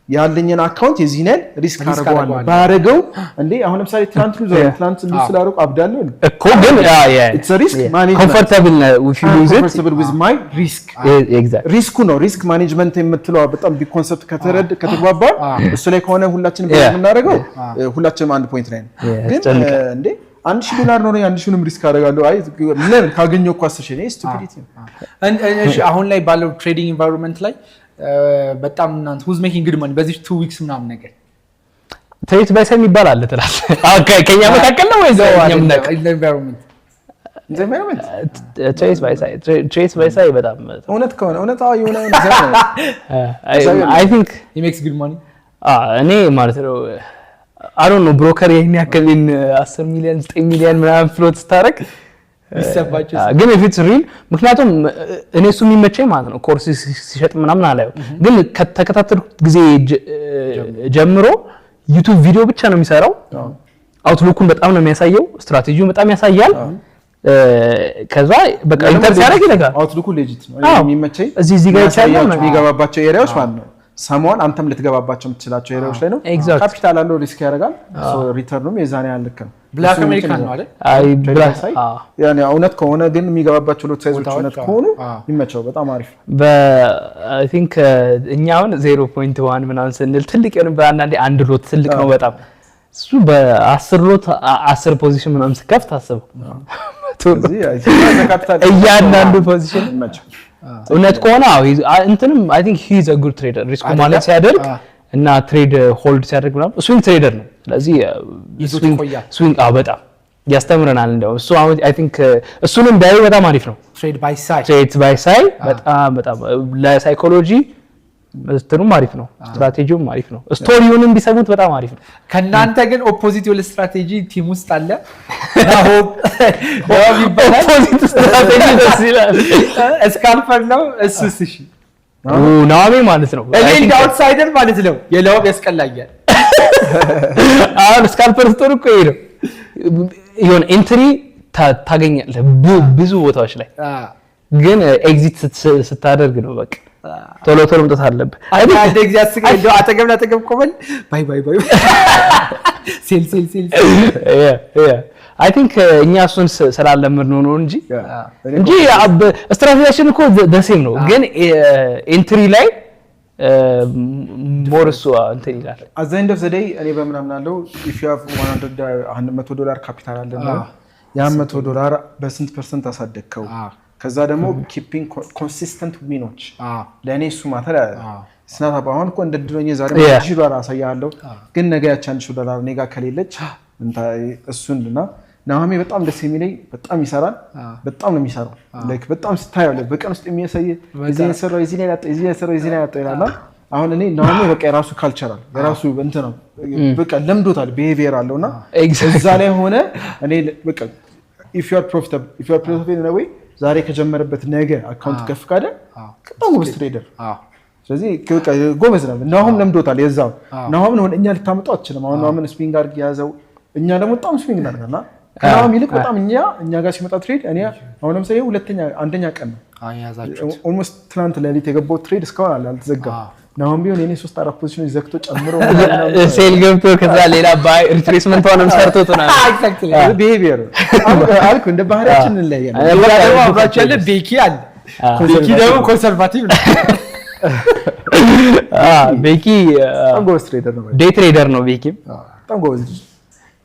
ያለኝን account የዚህን ያህል risk risk አደርገዋለሁ። አደርገዋለሁ። ባረገው እንዴ አሁን ለምሳሌ ትናንት lose ትናንት lose ስላደረኩ አብዳለሁ። እኮ ግን It's a risk management. Comfortable if you lose it. Comfortable with my risk. Exactly. Risk ኡ ነው፣ risk management የምትለው በጣም big concept ከተረድ ከተግባባ እሱ ላይ ከሆነ ሁላችንም የምናደርገው ሁላችንም አንድ point ላይ ነው። ግን ያስጨንቃል። እንዴ 1,000 ዶላር ነው፣ 1,000ንም risk አደርጋለሁ። አይ ለምን ካገኘሁ እኮ 10,000 ነው፣ stupidity ነው። እሺ፣ አሁን ላይ ባለው trading environment ላይ በጣም እናንተ who's making good money በዚህ 2 weeks ምናምን ነገር? Trade by ሳይ የሚባል አለ ትላለህ። አዎ፣ ከኛ መካከል ነው ወይስ እኛ የምናውቀው? Environment. Environment. Trade by ሳይ በጣም እውነት ከሆነ እውነት አዎ የሆነ ዘ ነው። I think He makes good money. እኔ ማለት ነው I don't know broker ይሄን ያክል 10 ሚሊዮን 9 ሚሊዮን ምናምን float ስታደርግ ቢሰባቸው ግን if it's real፣ ምክንያቱም እኔ እሱ የሚመቸኝ ማለት ነው ኮርስ ሲሸጥ ምናምን አላየው፣ ግን ከተከታተልኩት ጊዜ ጀምሮ YouTube ቪዲዮ ብቻ ነው የሚሰራው። Outlook ኡን በጣም ነው የሚያሳየው፣ ስትራቴጂውን በጣም ያሳያል። ከዛ በቃ enter ሲያደርግ ይለጋል። Outlook ኡ legit ነው። አዎ። የሚመቸኝ እዚህ ጋር ይቻላል የሚያሳያቸው ነው። የሚገባባቸው area ዎች ማለት ነው። ሰሞን አንተም ልትገባባቸው የምትችላቸው area ዎች ላይ ነው። Exact. ካፒታል አለው፣ risk ያደርጋል። Return ኑም የዛን ያህል ልክ ነው። Black እሱ አሜሪካን ነው አይደል? አይ ብላ ሳይ ያኔ እውነት ከሆነ ግን የሚገባባቸው lot size ኦች ቦታዎች፣ እውነት አዎ። ከሆኑ አዎ። ይመቸው፣ በጣም አሪፍ። በ I think እኛ አሁን 0.1 ምናምን ስንል ትልቅ የሆነ በአንዳንዴ አንድ lot ትልቅ ነው በጣም። እሱ በ10 lot 10 position ምናምን ስከፍት አስበው ስለዚህ I think ካፒታል እያንዳንዱ position ይመቸው። እውነት ከሆነ አዎ እንትንም I think he is a good trader፣ risk ኡ አይደለ? ማለት ሲያደርግ እና trade hold ሲያደርግ ምናምን swing trader ነው። ስለዚህ ይዞት ይቆያል። Swing አዎ በጣም ያስተምረናል። እንደው እሱ አሁን I think እሱንም ቢያዩ በጣም አሪፍ ነው። Trade by ሳይ። Trade by ሳይ በጣም በጣም ለ psychology እንትኑም አሪፍ ነው፣ ስትራቴጂውም አሪፍ ነው። Story ውንም ቢሰሙት በጣም አሪፍ ነው። ከእናንተ ግን opposite የሆነ strategy team ውስጥ አለ። ናሆም ናሆም ይባላል። Opposite strategy ደስ ይላል። Scalper ነው እሱስ? እሺ። ናሜ ማለት ነው። እኔ እንደ outsider ማለት ነው የለውም ያስቀላኛል። አሁን scalper ስትሆን እኮ ይሄ ነው የሆነ entry ታገኛለህ ብዙ ቦታዎች ላይ፣ ግን exit ስታደርግ ነው በቃ ቶሎ ቶሎ መምጣት አለብህ። አንድ ጊዜ አስቀኝ እንደው አጠገብ ለአጠገብ ቆመን buy buy buy sell sell sell። I think እኛ እሱን ስላለምድ ነው እንጂ ስትራቴጂያችን እኮ the same ነው፣ ግን entry ላይ more እሱ እንትን ይላል። At the end of the day እኔ በምን አምናለሁ፣ if you have 100 ዶላር ካፒታል አለ፣ ያን 100 ዶላር በስንት percent አሳደግከው? ከዛ ደግሞ keeping consistent win ኦች ለእኔ እሱ matter ስናት። አሁን እኮ እንደ ድሮኜ ዛሬ 1,000 ዶላር አሳያለሁ፣ ግን ነገ ያቺ 1,000 ዶላር እኔ ጋር ከሌለች እሱን እና ናሆሜ በጣም ደስ የሚለኝ በጣም ይሰራል። በጣም ነው የሚሰራው። Like በጣም ስታየው በቀን ውስጥ የሚያሳይ እዚህ ነው የሰራው፣ እዚህ ነው ያጣው፣ እዚህ ነው የሰራው፣ እዚህ ነው ያጣው ይላል። አሁን እኔ ናሆሜ በቃ የራሱ culture አለ፣ የራሱ እንትን ነው፣ በቃ ለምዶታል፣ behavior አለው እና እዛ ላይ ሆነ እኔ በቃ if you are profitable in a way ዛሬ ከጀመረበት ነገ account ከፍ ካለ በጣም ጎበዝ trader። ስለዚህ በቃ ጎበዝ ነው። ናሆም ለምዶታል። የዛው ናሆምን ሆነ እኛ ልታመጣው አትችልም። አሁን ናሆምን swing አድርግ የያዘው፣ እኛ ደግሞ በጣም swing እናደርጋለን። ከናሆም ይልቅ በጣም እኛ ጋር ሲመጣ trade እኔ አሁን ለምሳሌ ሁለተኛ አንደኛ ቀን ነው almost ትናንት ሌሊት የገባው trade እስካሁን አለ፣ አልተዘጋም። ናሆም ቢሆን የኔ ሶስት አራት position ኦች ዘግቶ ጨምሮ Sell ገብቶ ከዛ ሌላ buy retracement ሆነም ሰርቶት ምናምን። Behavior አልኩ፣ እንደ ባህሪያችን እንለያያለን። ደግሞ አብራችሁ ያለ ቤኪ አለ። ቤኪ ደግሞ conservative ነው። ቤኪ በጣም ጎበዝ trader ነው። Day trader ነው ቤኪም። በጣም ጎበዝ ልጅ፣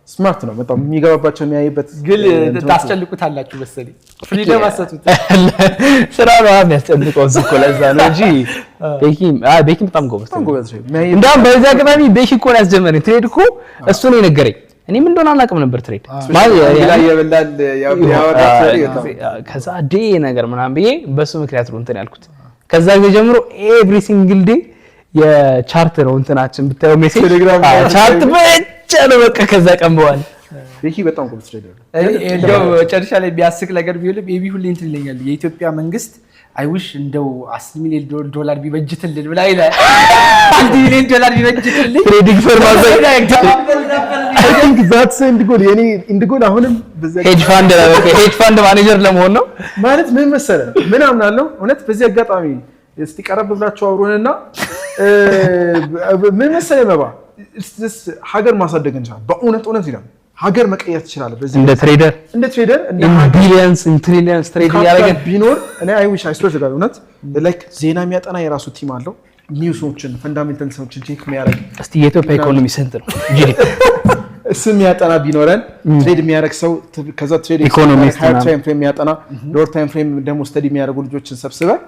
smart ነው በጣም፣ የሚገባባቸው የሚያይበት ግን ታስጨንቁታላችሁ መሰለኝ። Freedom አሰጡት። ስራ ነው የሚያስጨንቀው እሱ እኮ ለዛ ነው እንጂ ቤኪም በጣም ጎበዝ በጣም ጎበዝ ነው። የሚያይበት እንደውም በዚህ አጋጣሚ ቤኪ እኮ ነው ያስጀመረኝ trade እኮ፣ እሱ ነው የነገረኝ። እኔ ምን እንደሆነ አላውቅም ነበር trade ላይ የበላል ያወራት በጣም ከዛ day ነገር ምናምን ብዬ በሱ ምክንያት ነው እንትን ያልኩት። ከዛ ጊዜ ጀምሮ every single day የ chart ነው እንትናችን ብታየው message ቴሌግራም ላይ chart ብቻ ነው በቃ ከዛ ቀን በኋላ። ቤኪ በጣም ጎበዝ trader ነው። እንደው መጨረሻ ላይ ቢያስቅ ነገር ቢሆንም ኤቢ ሁሌ እንትን ይለኛል። የኢትዮጵያ መንግስት I wish እንደው 10 ሚሊዮን ዶላር ቢበጅትልን ብላ ይላል። 1 ሚሊዮን ዶላር ቢበጅትልን Trading firm I think that's end goal፣ የኔ end goal አሁንም በዚህ Hedge fund manager ለመሆን ነው። ማለት ምን መሰለህ፣ ምን አምናለሁ እውነት በዚህ አጋጣሚ እስቲ ቀረብ ብላችሁ አውሩንና ምን መሰለህ መባ፣ ሀገር ማሳደግ እንችላለን። በእውነት እውነት ይላል፣ ሀገር መቀየር ትችላለህ። በዚህ እንደ trader። እንደ trader፣ እንደ Billions, trillions trade እያደረግን። ቢኖር እኔ I wish, I swear to God፣ እውነት like ዜና የሚያጠና የራሱ team አለው። News ኦችን፣ fundamentals ኦችን check የሚያደርግ። እስቲ የኢትዮጵያ ኢኮኖሚ ስንት ነው GDP? እሱ የሚያጠና ቢኖረን፣ trade የሚያደርግ ሰው፣ ከዛ trade Economist higher ምናምን። time frame የሚያጠና፣ lower time frame ደግሞ study የሚያደርጉ ልጆችን ሰብስበን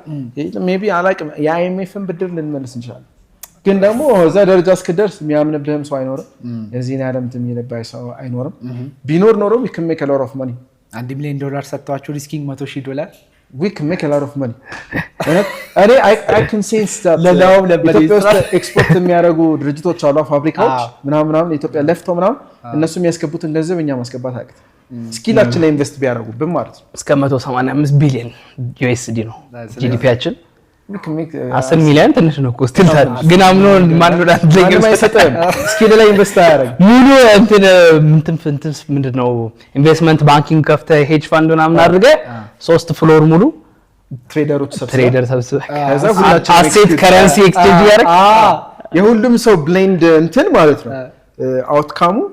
maybe፣ አላቅም፣ የ IMF ን ብድር ልንመልስ እንችላለን። ግን ደግሞ እዛ ደረጃ እስክደርስ የሚያምንብህም ሰው አይኖርም። የዚህን ያህል እንትን የሚልብህ ሰው አይኖርም። ቢኖር ኖሮ we can make a lot of money. 1 ሚሊዮን ዶላር ሰጥተዋቸው risking 100,000 ዶላር። We can make a lot of money. እኔ I can sense that ለላውም ለበሌ ኢትዮጵያ ውስጥ ኤክስፖርት የሚያደርጉ ድርጅቶች አሉ፣ ፋብሪካዎች ምናምን ምናምን፣ ኢትዮጵያ ለፍተው ምናምን እነሱ የሚያስገቡትን ገንዘብ እኛ ማስገባት አቅት skill ኣችን ላይ invest ቢያደርጉብን ማለት ነው። እስከ 185 ቢሊዮን USD ነው GDP ያችን። We can make 10 ሚሊዮን ትንሽ ነው እኮ still፣ ግን አምኖ ማን ወደ አንድ ላይ ማንም አይሰጥህም። Skill ላይ invest አያደርግም። ሙሉ እንትን እንትን እንትን ምንድን ነው፣ investment banking ከፍተህ፣ hedge fund ምናምን አድርገህ፣ ሶስት floor ሙሉ trader ኦች ሰብስበህ trader ሰብስበህ ከዛ ሁላችንም asset execute currency exchange እያደረግ። የሁሉም ሰው blend እንትን ማለት ነው፣ outcome ኡ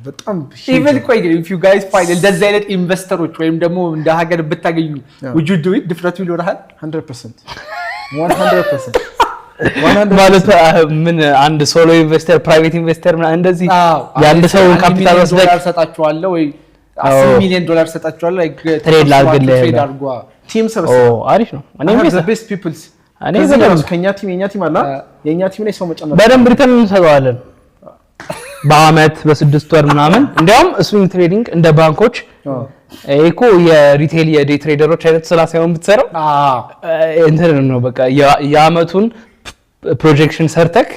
በጣም Even ቆይ ግን if you guys find እንደዚህ አይነት investor ኦች ወይም ደግሞ እንደ ሀገር ብታገኙ፣ would you do it? ድፍረቱ ይኖርሃል? 100%፣ 100%። ማለት ምን፣ አንድ solo investor፣ private investor ምናምን እንደዚህ የአንድ ሰው ካፒታል ወስደህ ዶላር ሰጣችኋለሁ ወይ 10 ሚሊዮን ዶላር ሰጣችኋለሁ Trade ላድርግልህ። Trade አድርጓ። Team ኦ ሰብስበህ አሪፍ ነው። እኔ best peoples እኔ ከዚህ በደንብ ራሱ ከኛ team፣ የኛ team አለ፣ የኛ team ላይ ሰው መጨመር። በደንብ return እንሰጠዋለን በአመት፣ በ6 ወር ምናምን። እንዲያውም swing trading እንደ ባንኮች፣ ይሄ እኮ የ retail የ day trader ኦች አይነት ስራ ሳይሆን ብትሰራው እንትን ነው፣ በቃ የአመቱን projection ሰርተክ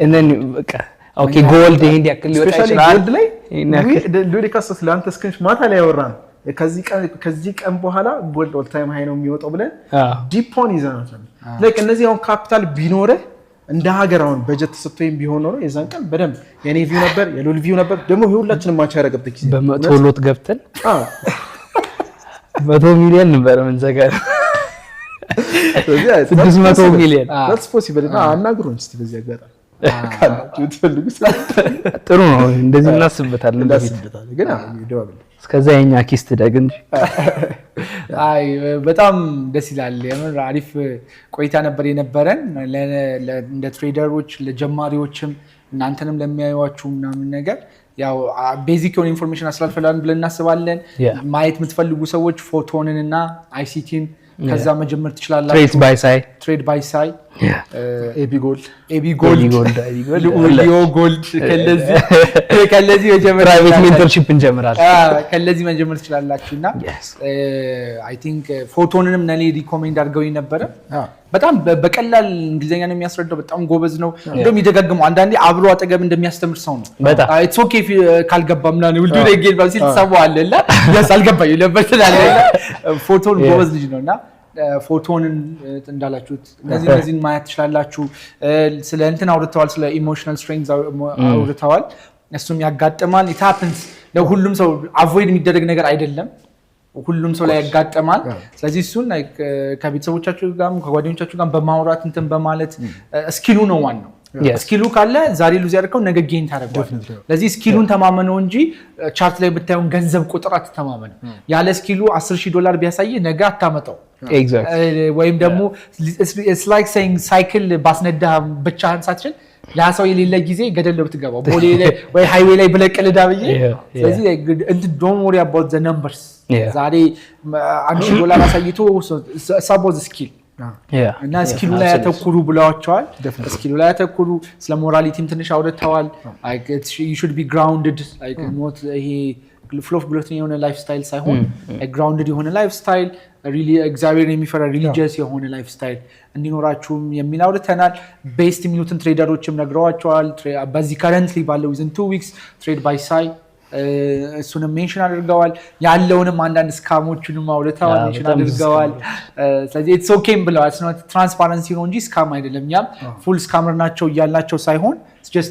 and በቃ okay gold ይሄን ያክል ሊወጣ Especially ይችላል። Gold ላይ። ይሄን ያክል። ሉሊ ካሶስ ለአንተ screen ማታ ላይ ያወራን፣ ከዚህ ቀን በኋላ gold all time high ነው የሚወጣው ብለን deep ኦን ይዘናል። Like እነዚህ አሁን ካፒታል ቢኖርህ፣ እንደ ሀገር አሁን በጀት ተሰጥቶኝ ቢሆን ኖሮ የዛን ቀን በደንብ የኔ view ነበር፣ የሉል view ነበር፣ ደግሞ የሁላችንም match ያደረገበት ጊዜ። በ100 lot ገብተን 100 ሚሊዮን ነበር ምንዘጋ። 600 ሚሊዮን። That's possible። እና አናግሩን እስኪ በዚህ አጋጣሚ ካላችሁ ብትፈልጉ። ጥሩ ነው። እንደዚህ እናስብበታለን በፊት። እናስብበታለን። ግን አዎ፣ ይደዋወል። እስከዛ የኛ ኪስ ትደግ እንጂ። አይ በጣም ደስ ይላል። የምር አሪፍ ቆይታ ነበር የነበረን። እንደ trader ኦች ለጀማሪዎችም እናንተንም ለሚያዩዋችሁ ምናምን ነገር ያው basic የሆነ information አስተላልፈናል ብለን እናስባለን። ማየት የምትፈልጉ ሰዎች ፎቶንን እና ICT ን ከዛ መጀመር ትችላላችሁ። Trade by ሳይ። Trade by ሳይ። ኤቢ ጎልድ። ኤቢ ጎልድ። ጎልድ፣ ኤቢ ጎልድ። ሊዮ ጎልድ፣ ከለዚህ መጀመር Private ትችላላችሁ። Mentorship እንጀምራለን። ከለዚህ መጀመር ትችላላችሁ እና I think ፎቶንንም ለኔ recommend አድርገውኝ ነበረ። በጣም በቀላል እንግሊዝኛ ነው የሚያስረዳው። በጣም ጎበዝ ነው። እንደውም ይደጋግመው፣ አንዳንዴ አብሮ አጠገብ እንደሚያስተምር ሰው ነው። በጣም። It's okay ካልገባ ምናምን ውልዱ ጌል ሲል ትሰማዋለህ እና yes አልገባኝም ነበር ትላለህ። እና ፎቶን ጎበዝ ልጅ ነው እና ፎቶንን እንዳላችሁት እነዚህን ማየት ትችላላችሁ። ስለ እንትን አውርተዋል፣ ስለ emotional strength አውርተዋል። እሱም ያጋጥማል። It happens ለሁሉም ሰው፣ avoid የሚደረግ ነገር አይደለም። ሁሉም ሰው ላይ ያጋጥማል። ስለዚህ እሱን like ከቤተሰቦቻችሁ ጋርም ከጓደኞቻችሁ ጋር በማውራት እንትን በማለት skill ኡ ነው ዋናው። Skill ኡ ካለ ዛሬ lose ያደርገው ነገ gain ታደርገዋል። ለዚህ skill ኡን ተማመነው እንጂ chart ላይ ብታየውን ገንዘብ ቁጥር አትተማመነው። ያለ skill ኡ 10 ሺህ ዶላር ቢያሳይ ነገ አታመጣው። ወይም ደግሞ like saying ሳይክል ባስነዳ ብቻህን ሳትችል ያ ሰው የሌለ ጊዜ ገደል ነው ብትገባው፣ ቦሌ ላይ ወይ highway ላይ ብለቅ ልዳ ብዬ። ስለዚህ እንትን don't worry about the numbers። ዛሬ 1,000 ዶላር አሳይቶ suppose skill እና skill ኡ ላይ ያተኩሩ ብለዋቸዋል። Skill ኡ ላይ ያተኩሩ። ስለ morality ም ትንሽ አውርተዋል። Should be grounded፣ not ይሄ ፍሎፍ ብሎት የሆነ lifestyle ሳይሆን grounded የሆነ lifestyle፣ እግዚአብሔርን የሚፈራ religious የሆነ lifestyle እንዲኖራችሁም የሚል አውርተናል። Best የሚሉትን trader ኦችም ነግረዋቸዋል። በዚህ currently ባለው within 2 weeks Trade by ሳይ እሱንም mention አድርገዋል። ያለውንም አንዳንድ scam ኦቹንም አውርተዋል፣ mention በጣም ብዙ አድርገዋል። ስለዚህ it's okay ም ብለዋል። Transparency ነው እንጂ scam አይደለም። እኛም full scammer ናቸው እያልናቸው ሳይሆን just